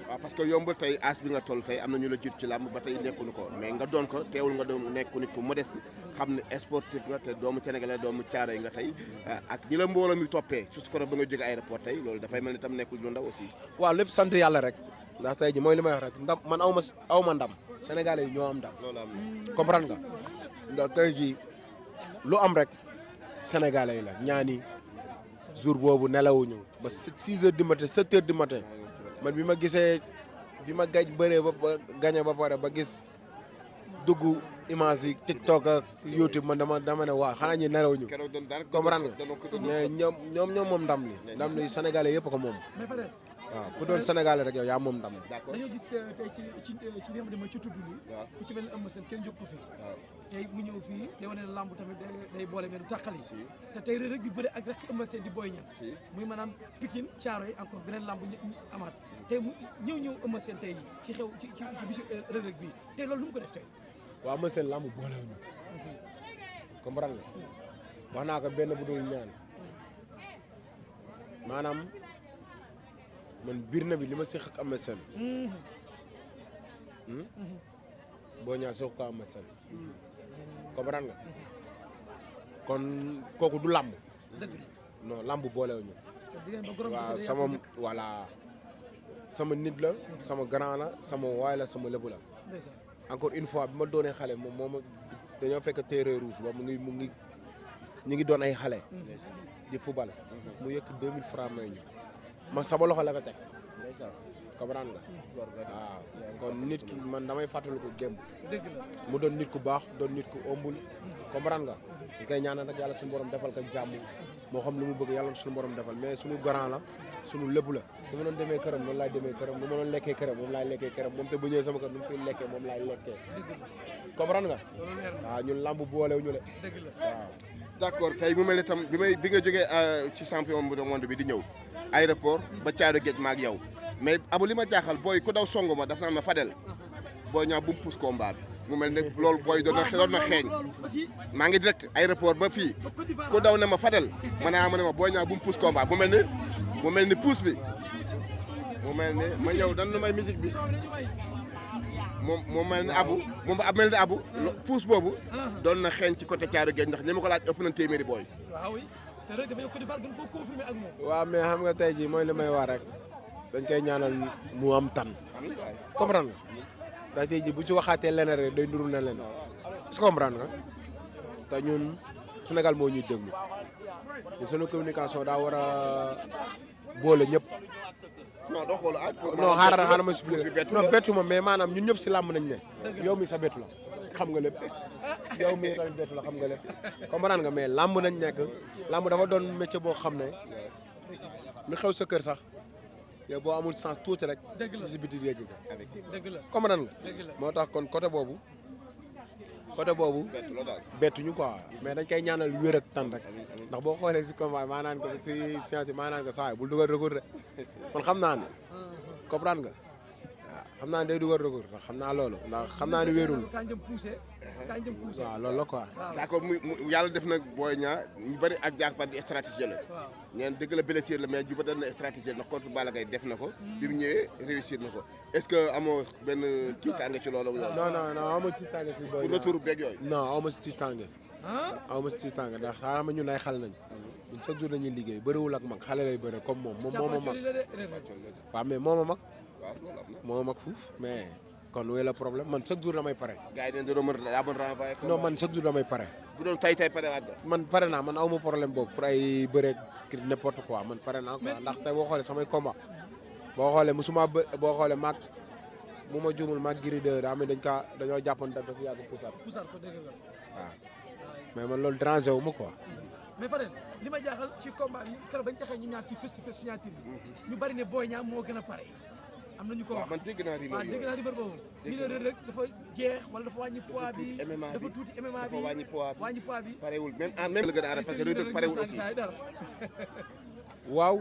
waaw parce que yombul tey as bi nga toll tey am na ñu la jiitu ci làmb ba tey nekkuñu ko mais nga doon ko teewul nga doon nekku nit ku modeste xam ne sportif nga te doomu Sénégalais doomu Caaroy nga tey ak ñi la mbooloo mi toppee su ko ba nga jóge aéroport tey loolu dafay mel ni tam nekkul lu ndaw aussi waaw lépp sant yàlla rek ndax tey ji mooy li may wax rek ndam man aw ma ndam Sénégalais yi ñoo am ndam loolu am comprendre nga ndax tey ji lu am rek Sénégalais yi la ñaani jour boobu nelawuñu ba 6 heures du matin 7 heures du matin man bi ma gisee bi ma gaj bëree ba gañe ba pare ba gis dugg image yi TikTok ak YouTube man dama ne waa xanaa ñi nelawuñu comprendre nga mais ñoom moom ndam li Sénégalais yëpp ko moom waaw ku doon Sénégalais rek yow yaa moom ndam li dañoo gis tey ci li nga xamante mooy ci tudd li ku ci mel ni Eumeu Sène kenn jóg ko fi tey mu ñëw fii day wane ne lamb tamit day boole mais du tàqali te tey rek di bëre ak rek Eumeu Sène di Boy Niang muy maanaam Pikine Thiaroye encore beneen lamb amaat tey mu ñëw Eumeu Sène tey ci xew ci bisu rek bii tey loolu lu mu ko def tey waaw Eumeu Sène lamb boolewuñu comprendre nga wax naa ko benn bu dul ñaan maanaam man biir na bi li ma séq ak Eumeu Sène Boy Niang soog ko Eumeu Sène comprendre nga kon kooku du làmb non làmb boolewuñu waaw sama nit la sama grand la sama waay la sama lépp la encore une fois bi ma doonee xale moom dañoo fekk terrain rouge ba mu ngi doon ay xale di football mu yëkk 2000 francs may ñu man sama loxo la ko teg comprendre nga waaw kon nit ki man damay fàttali ko démb mu doon nit ku baax doon nit ku ombul comprendre nga ñu koy ñaanal rek yàlla suñu borom defal ko jàmm moo xam lu mu bëgg yàlla suñu borom defal mais suñu grand la suñu lépp la nu ma doon demee këram noonu laay demee këram nu ma doon lekkee këram moom laay lekkee këram moom te bu ñëwee sama kër nu mu fiy lekkee moom laay lekkee comprendre nga waaw ñun lamb boolew ñu le waaw d'accord tey mu mel ni tam bi nga jógee ci champion du monde bi di ñëw aéroport ba Thiaroye Géej ma ak yow mais abu li ma jaaxal booy ku daw songu ma daf naan ma Fadel Boy Niang bu mu pousse combat bi mu mel ne loolu booy doon na xeeñ maa ngi direct aéroport ba fii ku daw ne ma Fadel ma ne ma Boy Niang bu mu pousse combat mu mel ni pousse bi mu mel ni ma ñëw dan na may musique bi moom mel ni abu pousse boobu doon na xeeñ ci côté Thiaroye Géej ndax li ma ko laaj ëpp na téeméeri booy waaw mais xam nga tey jii mooy li may wax rek dañ koy ñaanal mu am tan comprendre nga ndax tey jii bu ci waxaatee leneen rek day nduru na leen est-ce que comprendre nga te ñun Sénégal moo ñuy déglu ñun sunu communication daa war a boole ñëpp. non doo xool non xaaral ma expliqué non bettu ma mais maanaam ñun ñëpp si làmb nañ ne yow mi sa bettu la xam nga lépp yow mi tamit bettu la xam nga lépp comprendre nga mais làmb nañ nekk làmb dafa doon métier boo xam ne mi xew sa kër sax yow boo amul sens tuuti rek si biti dégg nga comprendre nga moo tax kon côté boobu bettuñu quoi mais dañ koy ñaanal wér ak tan rek ndax boo xoolee si combat maanaan ko si science maanaan ko saay bul dugal recours de man xam naa ne comprendre nga waaw xam naa ne day dugal recours ndax xam naa loolu ndax xam naa ne wéerul waaw loolu la quoi d'accord mu yàlla def na Boy Niang ñu bëri ak jàkkaar di stratégie la ñeen dëgg la blessure la mais juba na stratégie ndax contre Balla Gaye def na ko bi mu ñëwee réussir na ko est-ce que amoo benn tiitaange ci loolu non amoo tiitaange si Boy Niang retour beeg yooyu non amoo si tiitaange ndax xaaral ma ñun ay xale nañ ñun chaque jour dañuy liggéey bëriwul ak mag xale lay bëre comme moom moo ma mag waaw mais moo ma mag moo mag fuuf mais kon wéy la problème man chaque jour damay pare. gars yi dañu doon renvoyer. non man chaque jour damay pare. bu doon tay pare waat nga. man pare naa man aw ma problème boobu pour ay bëreeg n'importe quoi man pare naa quoi ndax tey boo xoolee samay combat boo xoolee musuma boo xoolee maag mu ma juumul maag Gris 2 daa mel dañoo jàppante ba si yàgg pusaat ko dégg nga waaw mais man loolu dérangé wu ma quoi. mais Fadel li ma jaaxal ci combat bi keroog bañ taxee ñu ñaar ci face to face signature bi ñu bari ne Boy Niang moo gën a pare. am na ñu ko wax man dégg naa rumeur boobu ñu ne rek dafa jeex wala dafa wàññi poids bi dafa tuuti MMA bi wàññi poids bi parewul même la gën a arrêté parce que Reug parewul aussi waaw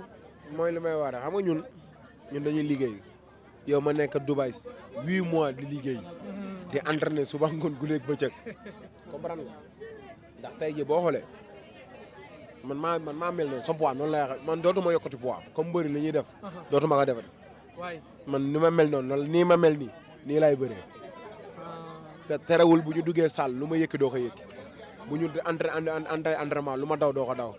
mooy li may wax xam nga ñun dañuy liggéey yow ma nekk Dubaï 8 mois di liggéey di entraîner suba ngoon guleeg bëccëg comprendre nga ndax tey jii boo xoolee man maa mel noonu sama poids noonu lay waxee man dootuma yokkati poids comme mbëri li ñuy def dootuma ko defati man ni ma mel noonu nii ma mel nii lay bëree te terewul bu ñu duggee salle lu ma yëkki doo ko yëkki bu ñu entraînement lu ma daw doo ko daw.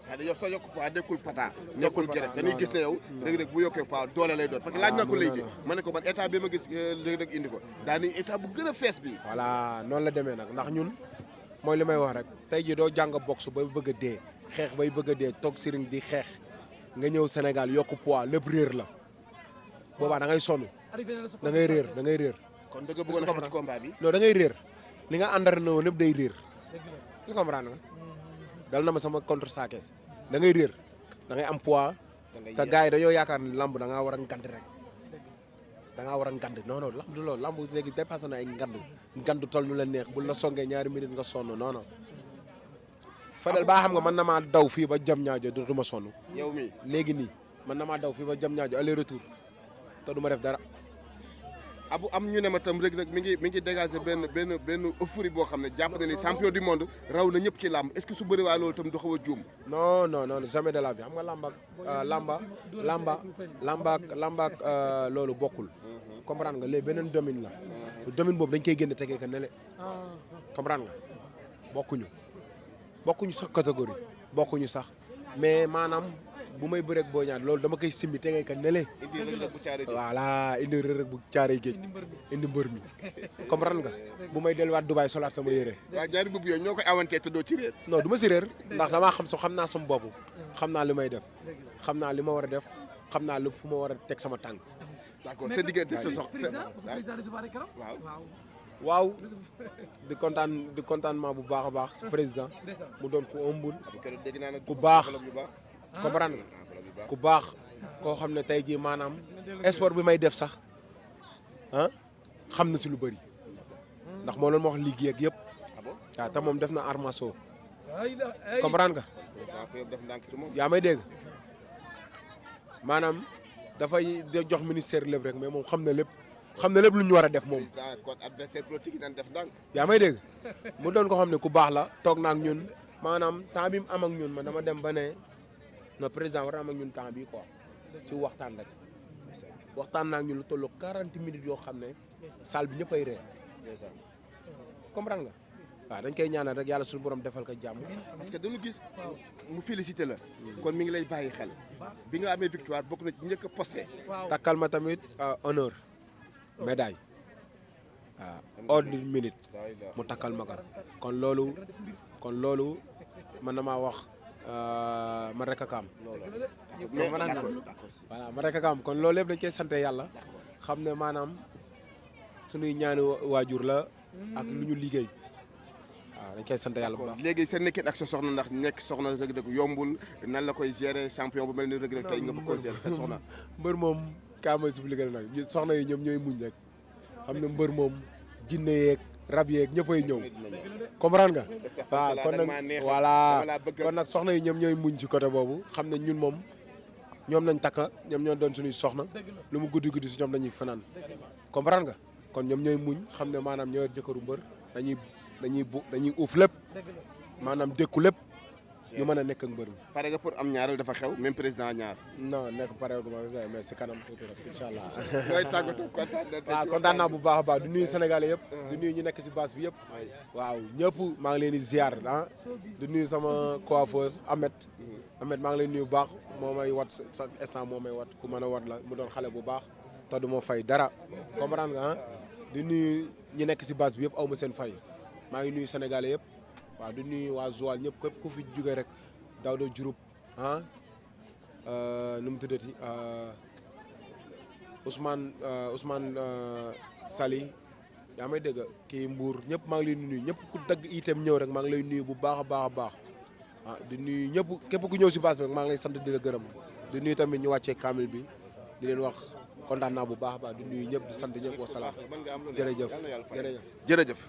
c'est-à-dire yow soo yokk poids nekkul pata nekkul gerte dañuy gis ne yow Reug Reug bu yokkee poids doole lay doon parce que laaj naa ko léegi ma ne ko man état bi ma gis Reug Reug indi ko daani état bu gën a fees bi voilà noonu la demee nag ndax ñun mooy li may wax rek tey jii doo jàng boxe bay bëgg a dee xeex bay bëgg a dee toog sëriñ di xeex nga ñëw Sénégal yokk poids lépp réer la boobaa da ngay sonn da ngay réer kon dëgg bëggoon a xam ci combat bi non da ngay réer li nga entraîné woon lépp day réer est-ce que comprendre nga dal na ma sama contre saakees da ngay réer da ngay am poids te gars yi dañoo yaakaar ne lamb da ngaa war a ngand rek da ngaa war a ngand non lamb du loolu lamb léegi dépassé na ay ngand tol nu la neex bu la songee ñaari minute nga sonn non Fadel baa xam nga man na maa daw fii ba jam ñaajo dootuma sonn yow mi léegi nii man na maa daw fii ba jam ñaajo aller retour te du ma def dara abu am ñu ne ma tam Reug Reug mi ngi dégager benn euphorie boo xam ne jàpp na ni champion du monde raw na ñëpp ci làmb est-ce que su bëri waa loolu tam du xaw a juum non jamais de la vie xam nga lamba ak loolu bokkul comprendre nga léegi beneen domaine la domaine boobu dañ koy génne tegee ka nele comprendre nga bokkuñu sax catégorie bokkuñu sax mais maanaam bu may bëreeg boo ñaar loolu dama koy simbi tegee ka nele voilà indi Reug Reug bu caaree géej indi mbër mi comprendre nga bu may delluwaat Dubaay solaat sama yére waaw ñaari mbubb yooyu ñoo koy awantee te doo ci réer non du ma si réer ndax damaa xam naa sama bopp xam naa li may def xam naa li ma war a def xam naa lu fu ma war a teg sama tànk d'accord sa diggante sa waaw di contentement bu baax a baax si président mu doon ku ëmbul ku baax comprendre nga ku baax koo xam ne tey jii maanaam sport bi may def sax xam na si lu bëri ndax moo loon ma wax liggéey ak yëpp waaw te moom def na armaso comprendre nga yaa may dégg maanaam dafay jox ministère lépp rek mais moom xam na lépp lu ñu war a def moom yaa may dégg mu doon ko xam ne ku baax la toog na ak ñun maanaam temps bi mu am ak ñun man dama dem ba ne non président war na am ak ñun temps bi quoi ci waxtaan rek waxtaan naa ak ñun lu tollu 40 minutes yoo xam ne salle bi ñëpp ay ree comprendre nga waaw dañ koy ñaanal rek yàlla suñu borom defal ko jàmm parce que dañu gis mu félicité la kon mi ngi lay bàyyi xel bi nga amee victoire bokk na ci njëkk a posté takkal ma tamit honneur médaille waaw ordre minute mu takkal ma ko kon loolu man na maa wax man rek a kaam voilà man rek a kaam kon loolu yëpp dañ koy sant yàlla xam ne maanaam suñuy ñaani waajur la ak lu ñu liggéey waaw dañ koy sant yàlla bu baax léegi sa nekkin ak sa soxna ndax nekk soxna Reug Reug yombul nan la koy gérer champion bu mel ni Reug Reug tey nga bëgg koo gérer sa soxna mbër moom kaa ma expliqué nag soxna yi ñoom ñooy muñ rek xam ne mbër moom jinne yeeg rab yeeg ñëppay ñëw comprendre nga waaw kon nag voilà kon nag soxna yi ñoom ñooy muñ ci côté boobu xam ne ñun moom ñoom nañ takka ñoom ñoo doon suñuy soxna lu mu guddi guddi si ñoom dañuy fanaan comprendre nga kon ñoom ñooy muñ xam ne maanaam ñoo yor jëkkëru mbër dañuy uuf lépp maanaam dékku lépp ñu mën a nekk ak mbër mi. pare nga pour am ñaareel dafa xew même président ñaar. non nekk pare gu ma mais si kanam tuuti rek incha allah. looy tàggatoo waaw kontaan naa bu baax a baax di nuyu Sénégalais yëpp. di nuyu ñu nekk si base bi yëpp. waaw ñëpp maa ngi leen di ziar di nuyu sama coiffeur Ahmed. Ahmed maa ngi leen nuyu bu baax moo may wat sa instant moo may wat ku mën a wat la mu doon xale bu baax te du ma fay dara comprendre nga di nuyu ñi nekk si base bi yëpp aw ma seen fay maa ngi nuyu Sénégalais yëpp. waaw di nuyu waa Joal ñëpp képp ku fi jóge rek Daouda Diouroup nu mu tuddati Ousmane Sali yaa may dégg kii Mbour ñëpp maa ngi lay nuyu ñëpp ku dagg itam ñëw rek maa ngi lay nuyu bu baax a baax a baax di nuyu ñëpp képp ku ñëw si base bi rek maa ngi lay sant di la gërëm di nuyu tamit ñu wàccee kaamil bi di leen wax kontaan naa bu baax a baax di nuyu ñëpp di sant ñëpp wasalaam jërëjëf jërëjëf.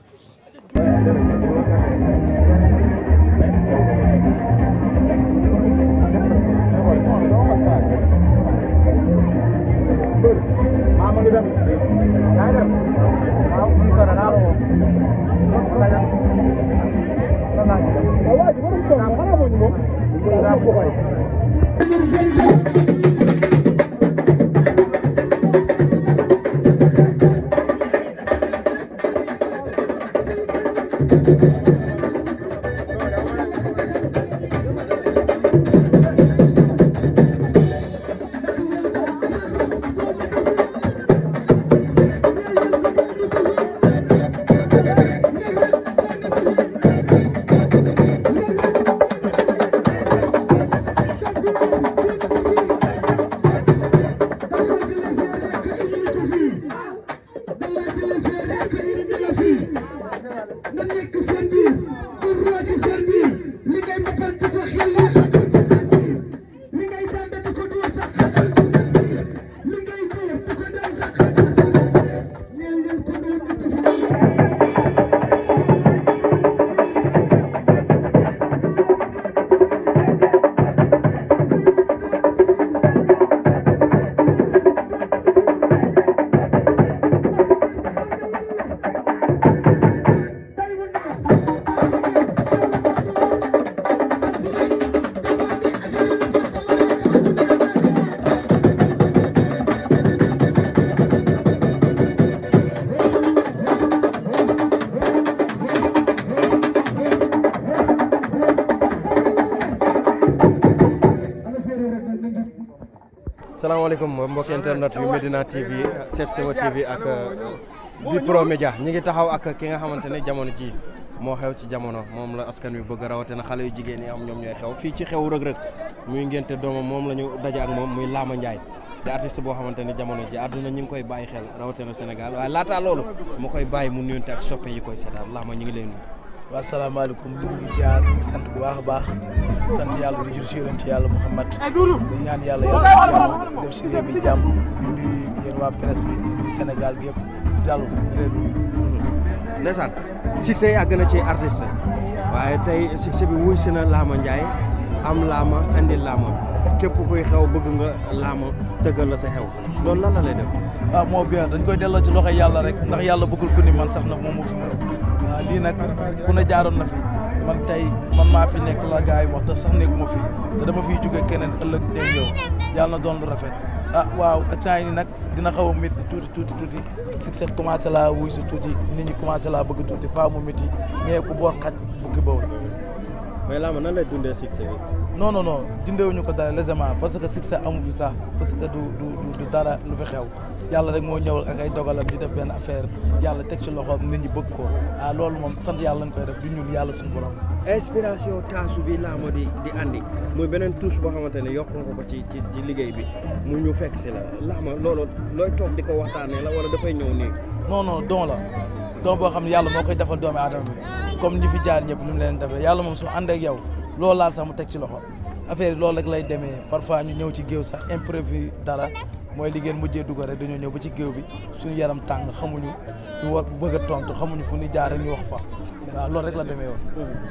salaamaaleykum mbokki internet yu Medina TV Set Sewa TV ak bi Pro Média ñi ngi taxaw ak ki nga xamante ne jamono ji moo xew ci jamono moom la askan wi bëgg rawatina xale yu jigéen yi am ñoom ñooy xew fii ci xew rëg-rëg muy ngénte doomam moom la ñu daje ak moom muy Lama Ndiaye di artiste boo xamante ne jamono ji àdduna ñi ngi koy bàyyi xel rawatina Sénégal waaye laataa loolu mu koy bàyyi mu nuyonte ak soppe yi koy seetaan Lama ñi ngi lay nuyu. waaw salaamaaleykum ñu ngi ziar ñu ngi sant bu baax a baax sant yàlla bu jur si yonent yàlla Muhammad di ñaan yàlla jàmm def si réew mi jàmm di nuyu yéen waa presse bi di nuyu Sénégal gi yëpp di dalu di leen nuyu. ndeysaan succès yàgg na ci artiste waaye tey succès bi wuy si na Lama Ndiaye am Lama andi Lama képp kuy xew bëgg nga Lama tëggal la sa xew loolu lan la lay def. waaw moo bien dañ koy delloo ci loxo yàlla rek ndax yàlla bëggul ku ni man sax nag moom moo fi mën waaw lii nag ku ne jaaroon na fi man tey man maa fi nekk la gars yi wax te sax nekkuma fi te dama fiy jóge keneen ëllëg day ñëw yàlla na doon lu rafet ah waaw accent yi nag dina xaw a métti tuuti succès commencé laa wuy si tuuti nit ñi commencé laa bëgg tuuti faa mu métti mais ku boor xaj bukki bawul. mais Lama nan lay dundee succès bi. non dundewuñu ko dara légèrement parce que succès amu fi sax parce que du dara lu fi xew yàlla rek moo ñëwal ak ay dogalam di def benn affaire yàlla teg ci loxoom nit ñi bëgg ko ah loolu moom sant yàlla lañ koy def du ñun yàlla suñu borom. inspiration taasu bi Lama di andi muy beneen touche boo xamante ne yokk nga ko ci liggéey bi mu ñu fekk si la Lama loolu looy toog di ko waxtaanee la wala dafay ñëw nii. non don la don boo xam ne yàlla moo koy defal doomi aadama bi comme ñi fi jaar ñëpp ni mu leen defee yàlla moom su ànd ak yow loolu laal sax mu teg ci loxo affaire yi loolu rek lay demee parfois ñu ñëw ci géew sax imprévu dara mooy li ngeen mujjee dugg rek dañoo ñëw ba ci géew bi suñu yaram tàng xamuñu ñu war bëgg a tontu xamuñu fu ñu jaar rek ñu wax fa waaw loolu rek la demee woon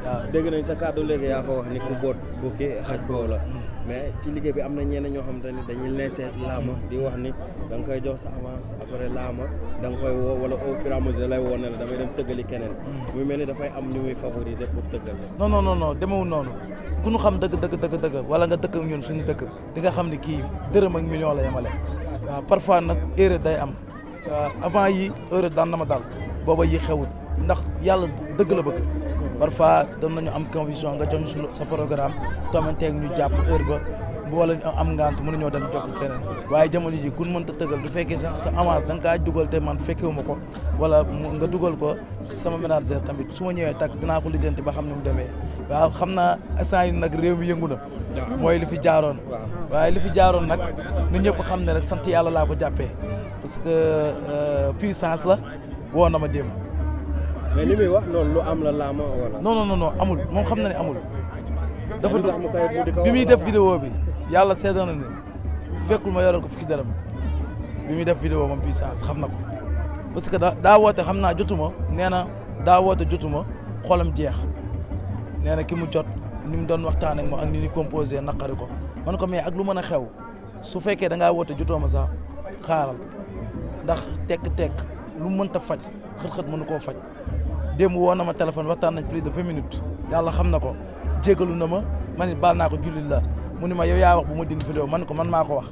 waaw. dégg nañ sa kàddu léegi yaa ko wax ni ku boot bukki xaj boobu la mais ci liggéey bi am na ñeneen ñoo xamante ne dañuy leesee Lama di wax ni da nga koy jox sa avance après Lama da nga koy woo wala au fur et à mesure lay woo ne la damay dem tëggali keneen muy mel ni dafay am ñu muy favoriser pour tëggal la. non demewul noonu ku ñu xam dëgg wala nga dëkk ak ñun suñu dëkk di nga xam ni kii dërëm ak million la yemale waaw parfois nag erreur day am avant yi erreur daan na ma dal booba yi xewut ndax yàlla dëgg la bëgg parfois doon nañu am conviction nga jox ñu sa programme toomanteeg ñu jàpp heure ba bu wala ñu am ngant mën nañoo dem jokk keneen waaye jamono ji kun mënta tëggal du fekkee sa avance da nga kaa dugal te man fekkewuma ko wala nga dugal ko sama ménagère tamit su ma ñëwee takk dinaa ko lijjanti ba xam ne mu demee waaw xam naa instant yi nag réew mi yëngu na mooy li fi jaaroon waaye li fi jaaroon nag nu ñëpp xam ne rek sant yàlla laa ko jàppee parce que puissance la woo na ma démb. mais li muy wax loolu lu am la Lama wala. non amul moom xam na ne amul. dafa bi muy def vidéo bi yàlla seedoon na ne fekkul ma yoroon ko fukki dërëm bi muy def vidéo moom puissance xam na ko parce que daa woote xam naa jotuma nee na daa woote jotuma xolam jeex nee na ki mu jot ni mu doon waxtaan ak moom ak ni ñu composé naqari ko man ko mais ak lu mën a xew su fekkee da ngaa woote jotoo ma sax xaaral ndax tekk lu mu mënta faj xët-xët mënu koo faj. démb woo na ma téléphone waxtaan nañ plus de 20 minutes yàlla xam na ko jégalu na ma man it baal naa ko jullit la mu ni ma yow yaa wax bu ma dindi vidéo man ko man maa ko wax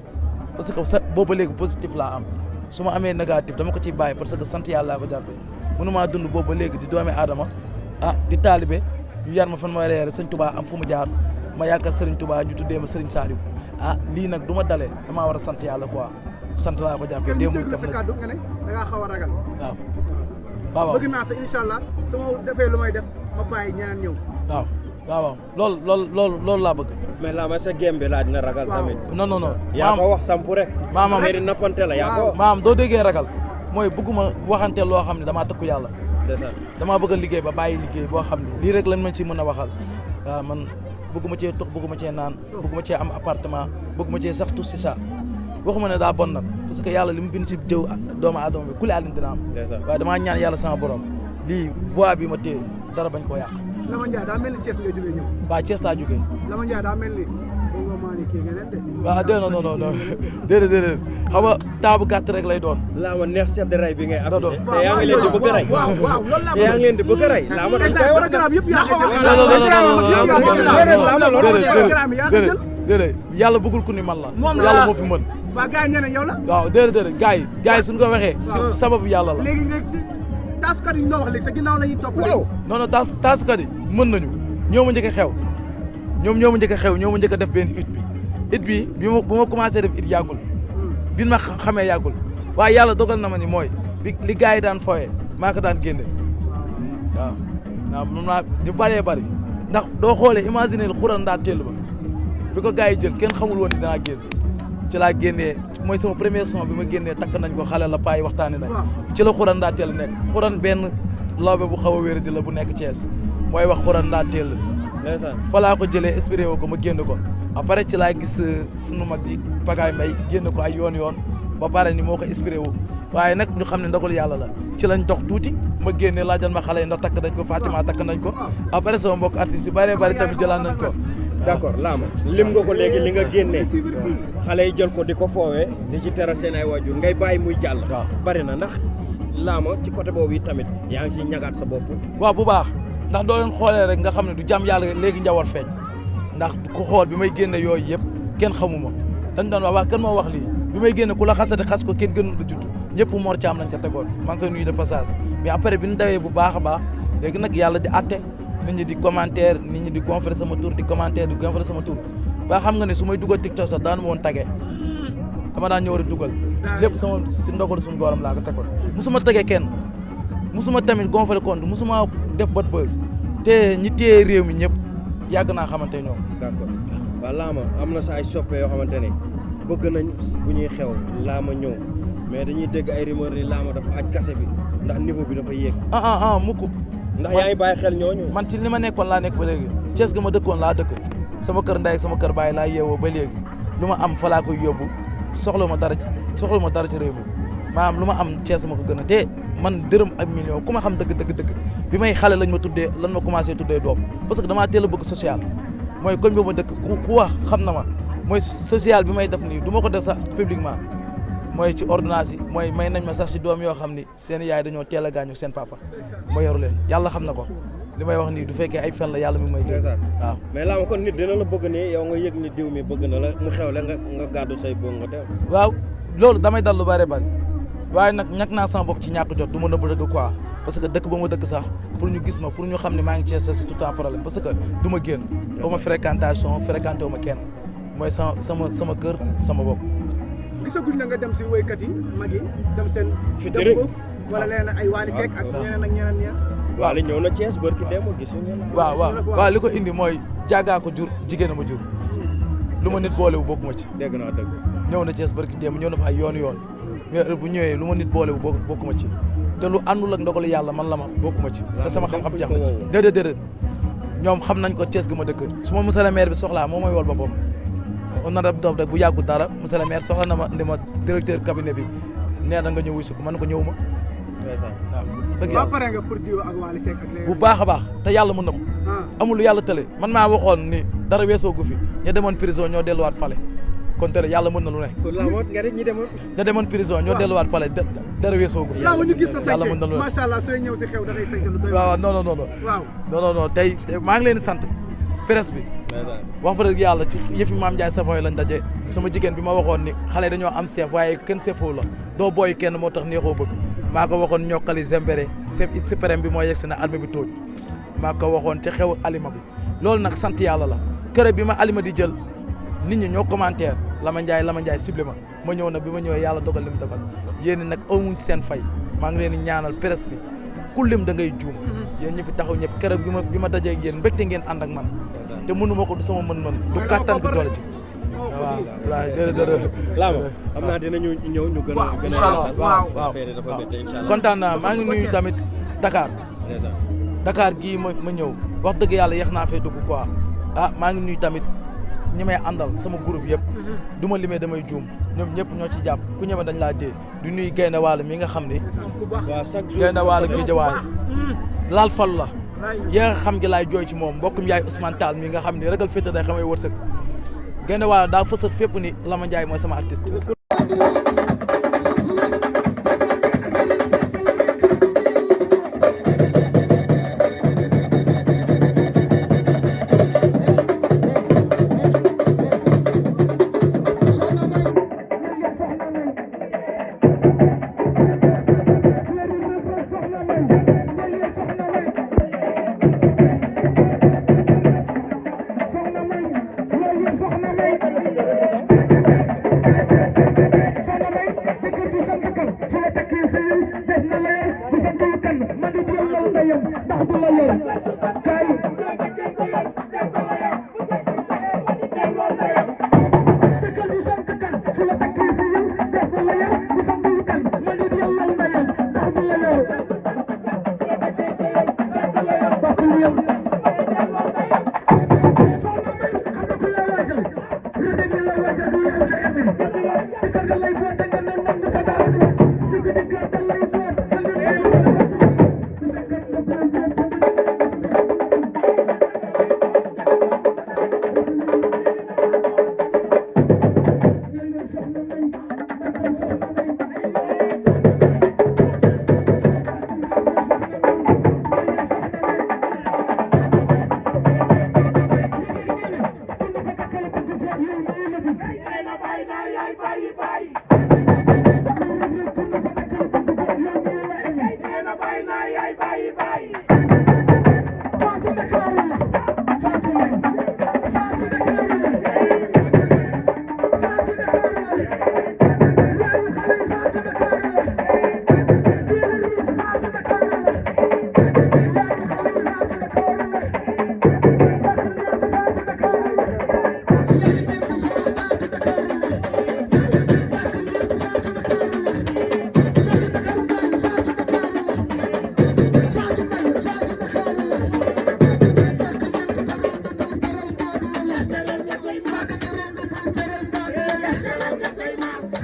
parce que sa booba léegi positif laa am su ma amee négatif dama ko ciy bàyyi parce que sant yàlla laa ko jàppee mënu maa dund booba léegi di doomi aadama di taalibe ñu yar ma fan ma reere sëñ Touba am fu mu jaar ma yaakaar Serigne Touba ñu tuddee ma Serigne Saliou lii nag du ma dalee damaa war a sant yàlla quoi sant laa ko jàppee. démb dégg sa kàddu nga ne da ngaa xaw a ragal. waaw bëgg naa sa incha allah su ma defee lu may def ma bàyyi ñeneen ñëw. waaw loolu laa bëgg. mais la ma sa gembe laaj na ragal tamit. non. yaa ko wax sampu rek. maam mairie nappante la yaa ko. maam doo déggee ragal mooy bëgguma waxante loo xam ne damaa tëkku yàlla. damaa bëgg a liggéey ba bàyyi liggéey boo xam ne lii rek lañ ma ci mën a waxal waaw man bëgguma cee tux bëgguma cee naan bëgguma cee am appartement bëgguma cee sax tout si ça waxuma ne daa bon nag parce que yàlla li mu bind si jëw doomu aadama bi ku le àllin dina am waaye damaa ñaan yàlla sama borom lii voix bi ma téye dara bañ koo yàq. Lama Ndiaye daa mel ni Thiès nga jógee ñëw. waaw Thiès laa jógee. Lama Ndiaye daa mel ni nga maa ni kii ngeen de. waaw non déedéet xam nga taabu gàtt rek lay doon. laa ma neex chef de rey bi ngay affiché. te yaa ngi leen di bëgg a rey. waaw loolu laa yaa ngi leen di bëgg a rey. laa ma dañ koy wax programme yëpp yaa déedéet yàlla bëggul ku ni man la. yàlla moo fi mën. waa gars yi ñeneen yow la. waaw déedéet gars yi suñu ko waxee. si sababu yàlla la. léegi taasukat yi ñu wax léegi sa ginnaaw la ñuy topp. non taasukat yi mën nañu ñoo ma njëkk a xew ñoo ma njëkk a xew ñoo ma njëkk a def benn it bi bu ma commencé def it yàggul bi ma xamee yàggul waaye yàlla dogal na ma ni mooy li gars yi daan fooyee maa ko daan génne waaw moom naa ñu bëree bëri ndax doo xoolee imaginer xuran daa teel ba bi ko gars yi jël kenn xamul woon ni dinaa génn ci laa génnee mooy sama premier son bi ma génnee takk nañ ko xale la payi waxtaani nañ ci la xuran daa teel nekk xuran benn lawbe bu xaw a wér di la bu nekk Thiès mooy wax xuran daa teel fa laa ko jëlee inspiré woo ko ma génn ko après ci laa gis sunu mag ji Pagaay Mbay génn ko ay yoon ba pare ni moo ko inspiré wu waaye nag ñu xam ne ndogal yàlla la ci lañ dox tuuti ma génne laajal ma xale yi ndax takk nañ ko Fatima takk nañ ko après sama mbokk artistes yi bëree bëri tamit jëlaat nañ ko d'accord Lama lim nga ko léegi li nga génnee xale yi jël ko di ko foowee di ci teral seen ay waajur ngay bàyyi muy jàll bari na ndax Lama ci côté boobu tamit yaa ngi si ñagaat sa bopp waaw bu baax ndax doo leen xoolee rek nga xam ne du jàmm yàlla léegi njawar feeñ ndax ku xool bi may génne yooyu yëpp kenn xamuma dañ doon wax kan moo wax lii bi may génne ku la xasate xas ko kenn gënul la judd ñëpp Mor Thiam lañ ko tegoon maa ngi koy nuyu de passage mais après bi ñu dawee bu baax a baax léegi nag yàlla di atte nit ñi di commentaire nit ñi di gonfler sama tour di commentaire di gonfler sama tour ba xam nga ne su may dugal TikTok sax daanu ma woon tagee dama daan ñëw rek dugal lépp sama si ndogal suñu booram laa ko tegoon musuma tagee kenn musuma tamit gonfler compte musuma def bët bës te ñi téye réew mi ñëpp yàgg naa xamante ñoom. d'accord waaw Lama am na sa ay soppe yoo xamante ne bëgg nañ bu ñuy xew Lama ñëw mais dañuy dégg ay rumeur ni Lama dafa aj kase bi ndax niveau bi dafa yéeg. mukk ndax yaa ngi bàyyi xel ñooñu. man ci li ma nekkoon laa nekk ba léegi Thiès ga ma dëkkoon laa dëkk sama kër ndey sama kër baay laa yeewoo ba léegi lu ma am fa laa koy yóbbu soxla ma dara ci réew mi maanaam lu ma am Thiès ma ko gën a te man dërëm ak million ku ma xam dëgg bi may xale lañ ma commencé tuddee doom parce que damaa teel a bëgg social mooy koñ boobu ma dëkk ku wax xam na ma mooy social bi may def nii du ma ko def sax publiquement mooy ci ordonnance yi mooy may nañ ma sax si doom yoo xam ni seen yaay dañoo teel a gaañu seen papa ma yoru leen yàlla xam na ko li may wax nii du fekkee ay fen la yàlla mi may dégg waaw mais Lama kon nit dina la bëgg ni yow nga yëg ni diw mi bëgg na la mu xew la nga gàddu say boo nga dem waaw loolu damay dal lu bari waaye nag ñàkk naa sama bopp ci ñàkk jot du ma nëbb dëgg quoi parce que dëkk ba ma dëkk sax pour ñu gis ma pour ñu xam ne maa ngi Thiès c'est tout un problème parce que du ma génn ba ma fréquenté wu ma kenn mooy sama kër sama bopp. gisaguñ la nga dem si woykat yi mag yi dem seen. dem boof wala leneen ay Wally Seck ak ñeneen. Wally ñëw na Thiès barki dem gisuñu la. waaw li ko indi mooy jàggaa ko jur jigéen a ma jur lu ma nit boolewu bokkuma ci. dégg naa dëgg. ñëw na Thiès barki dem ñëw na fa ay yoon mais bu ñëwee lu ma nit boolewu bokkuma ci te lu àndul ak ndogalu yàlla man la ma bokkuma ci te sama xam-xam jax na ci déedéet ñoom xam nañ ko Thiès gi ma dëkk su ma monsieur le maire bi soxlaa moo may wol boppam on na rab toog rek bu yàggul dara monsieur le maire soxla na ma ndi ma directeur cabinet bi nee na nga ñëw wuy si ko man ko ñëw ma waaw dëgg yàlla pare nga pour diwo ak Wally Seck ak bu baax a baax te yàlla mën na ko amul lu yàlla tële man maa waxoon ni dara weesoo gu fi ña demoon prison ñoo delluwaat palais kon tere yàlla mën na lu ne ña demoon prison ñoo delluwaat palais dara weesoo gu fi Lama ñu gis sa yàlla mën na lu ne macha allah sooy ñëw si xew da ngay sañ lu doy waaw non tey maa ngi leen di sant presse bi wax fa dëgg yàlla ci yëfi Maam Ndiaye Savon yi lañ daje sama jigéen bi ma waxoon ni xale dañoo am chef waaye kenn chefoo la doo booy kenn moo tax neexoo bëgg maa ko waxoon ñokkali zembere chef si prem bi moo yegg si na armée bi tóoj maa ko waxoon te xew alima bi loolu nag sant yàlla la kër bi ma alima di jël nit ñi ñoo commentaire Lama Ndiaye ciblé ma ñëw nag bi ma ñëwee yàlla dogal li mu dogal yéen nag amuñ seen fay maa ngi leen di ñaanal presse bi ku lim da ngay juum yéen ñi fi taxaw ñëpp keroog bi ma dajee ak yéen mbégte ngeen ànd ak man te mënu ma ko du sama mën-mën du kattan du doole ci waaw jërëjëf Lama xam naa dinañu ñëw ñu gën a incha allah waaw kontaan naa maa ngi nuyu tamit Dakar gii ma ñëw wax dëgg yàlla yeex naa fee dugg quoi maa ngi nuyu tamit ñi may àndal sama groupe yëpp du ma limee damay juum ñoom ñëpp ñoo ci jàpp ku ñëwee dañ laa dee du nuyu Gaynde Waalo mi nga xam ne Gaynde Waalo Géejawaay laal falu la yéex xam gi laay jooy ci moom mbokkum yaay Ousmane Tall mi nga xam ne ragal féete day xamay wërsëg Gaynde Waalo daa fësal fépp ni Lama Ndiaye mooy sama artiste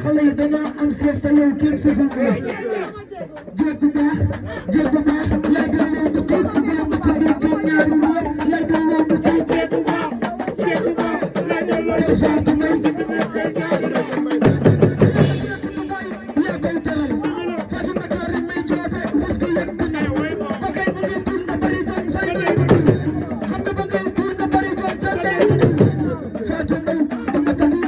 xale yi dañoo am seef te yow kenn seefam la jéeg bu baax lay doon leen di kër bu la bëgg di toog ñaari weer lay doon leen di kër Fatou Mbaye yaa koy teral Fatou Dakar may joobe parce que yëpp na ba kay bu ngeen tuur nga bari doon fay xam nga ba ngay tuur nga bari doon tànne Fatou Mbaye dama tani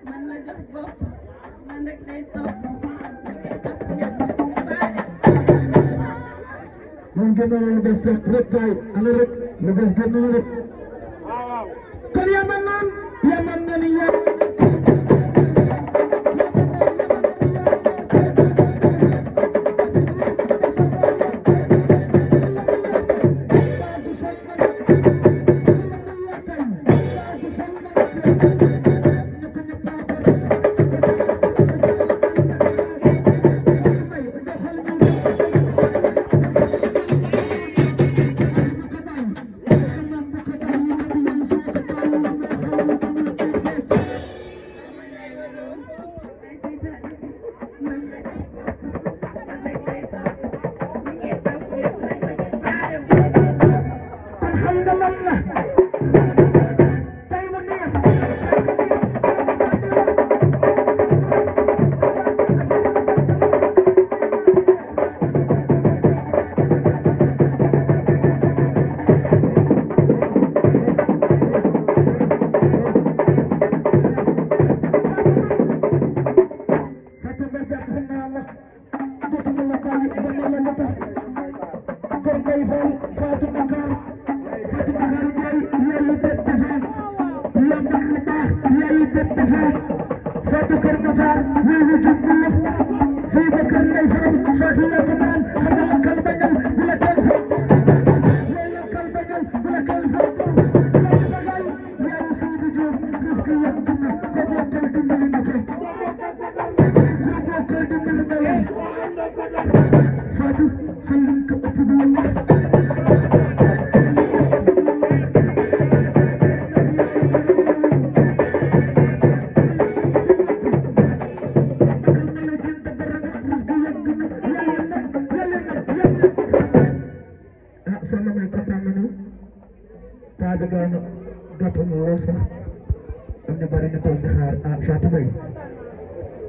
man la jox bopp man rek lay topp li koy topp ñëpp man gën a lu des rek kay ana rek lu des gën a rek kon yaa man naan yaa man naan yaa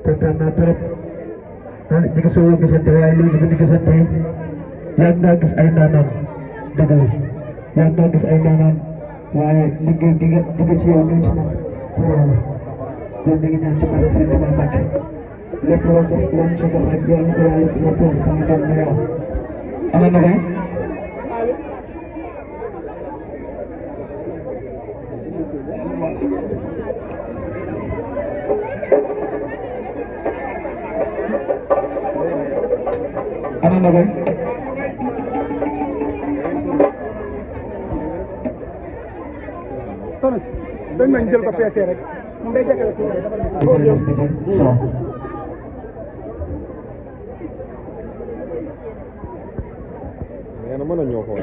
kontaan naa trop ah ñu ngi soog a gisante waaye léegi bu ñu gisante yàgg ngaa gis ay ndaanaan dëgg la yàgg ngaa gis ay ndaanaan waaye liggéey di nga ci yow ñëw ci moom pour yàlla kon ñu ngi ñaan ci barke Sëriñ Tuubaa Mbàkke lépp loo jox loo ñu ci jox rek yàlla na ko yàlla moo posé tamit doon na yow ana na ko ana na ko soxna si dañ nañ jël ko PC rek moom day jege ko na mën a ñëw xool.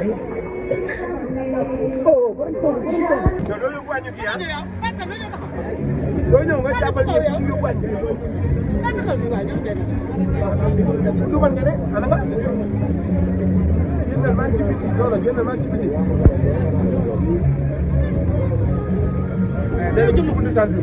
doo ñëw nga jàppal ñëpp ñu yóbbu añ. du man nga ne ana nga. génnal maa ngi ci biti loolu génnal maa ngi ci biti. léegi ci buntu sant bi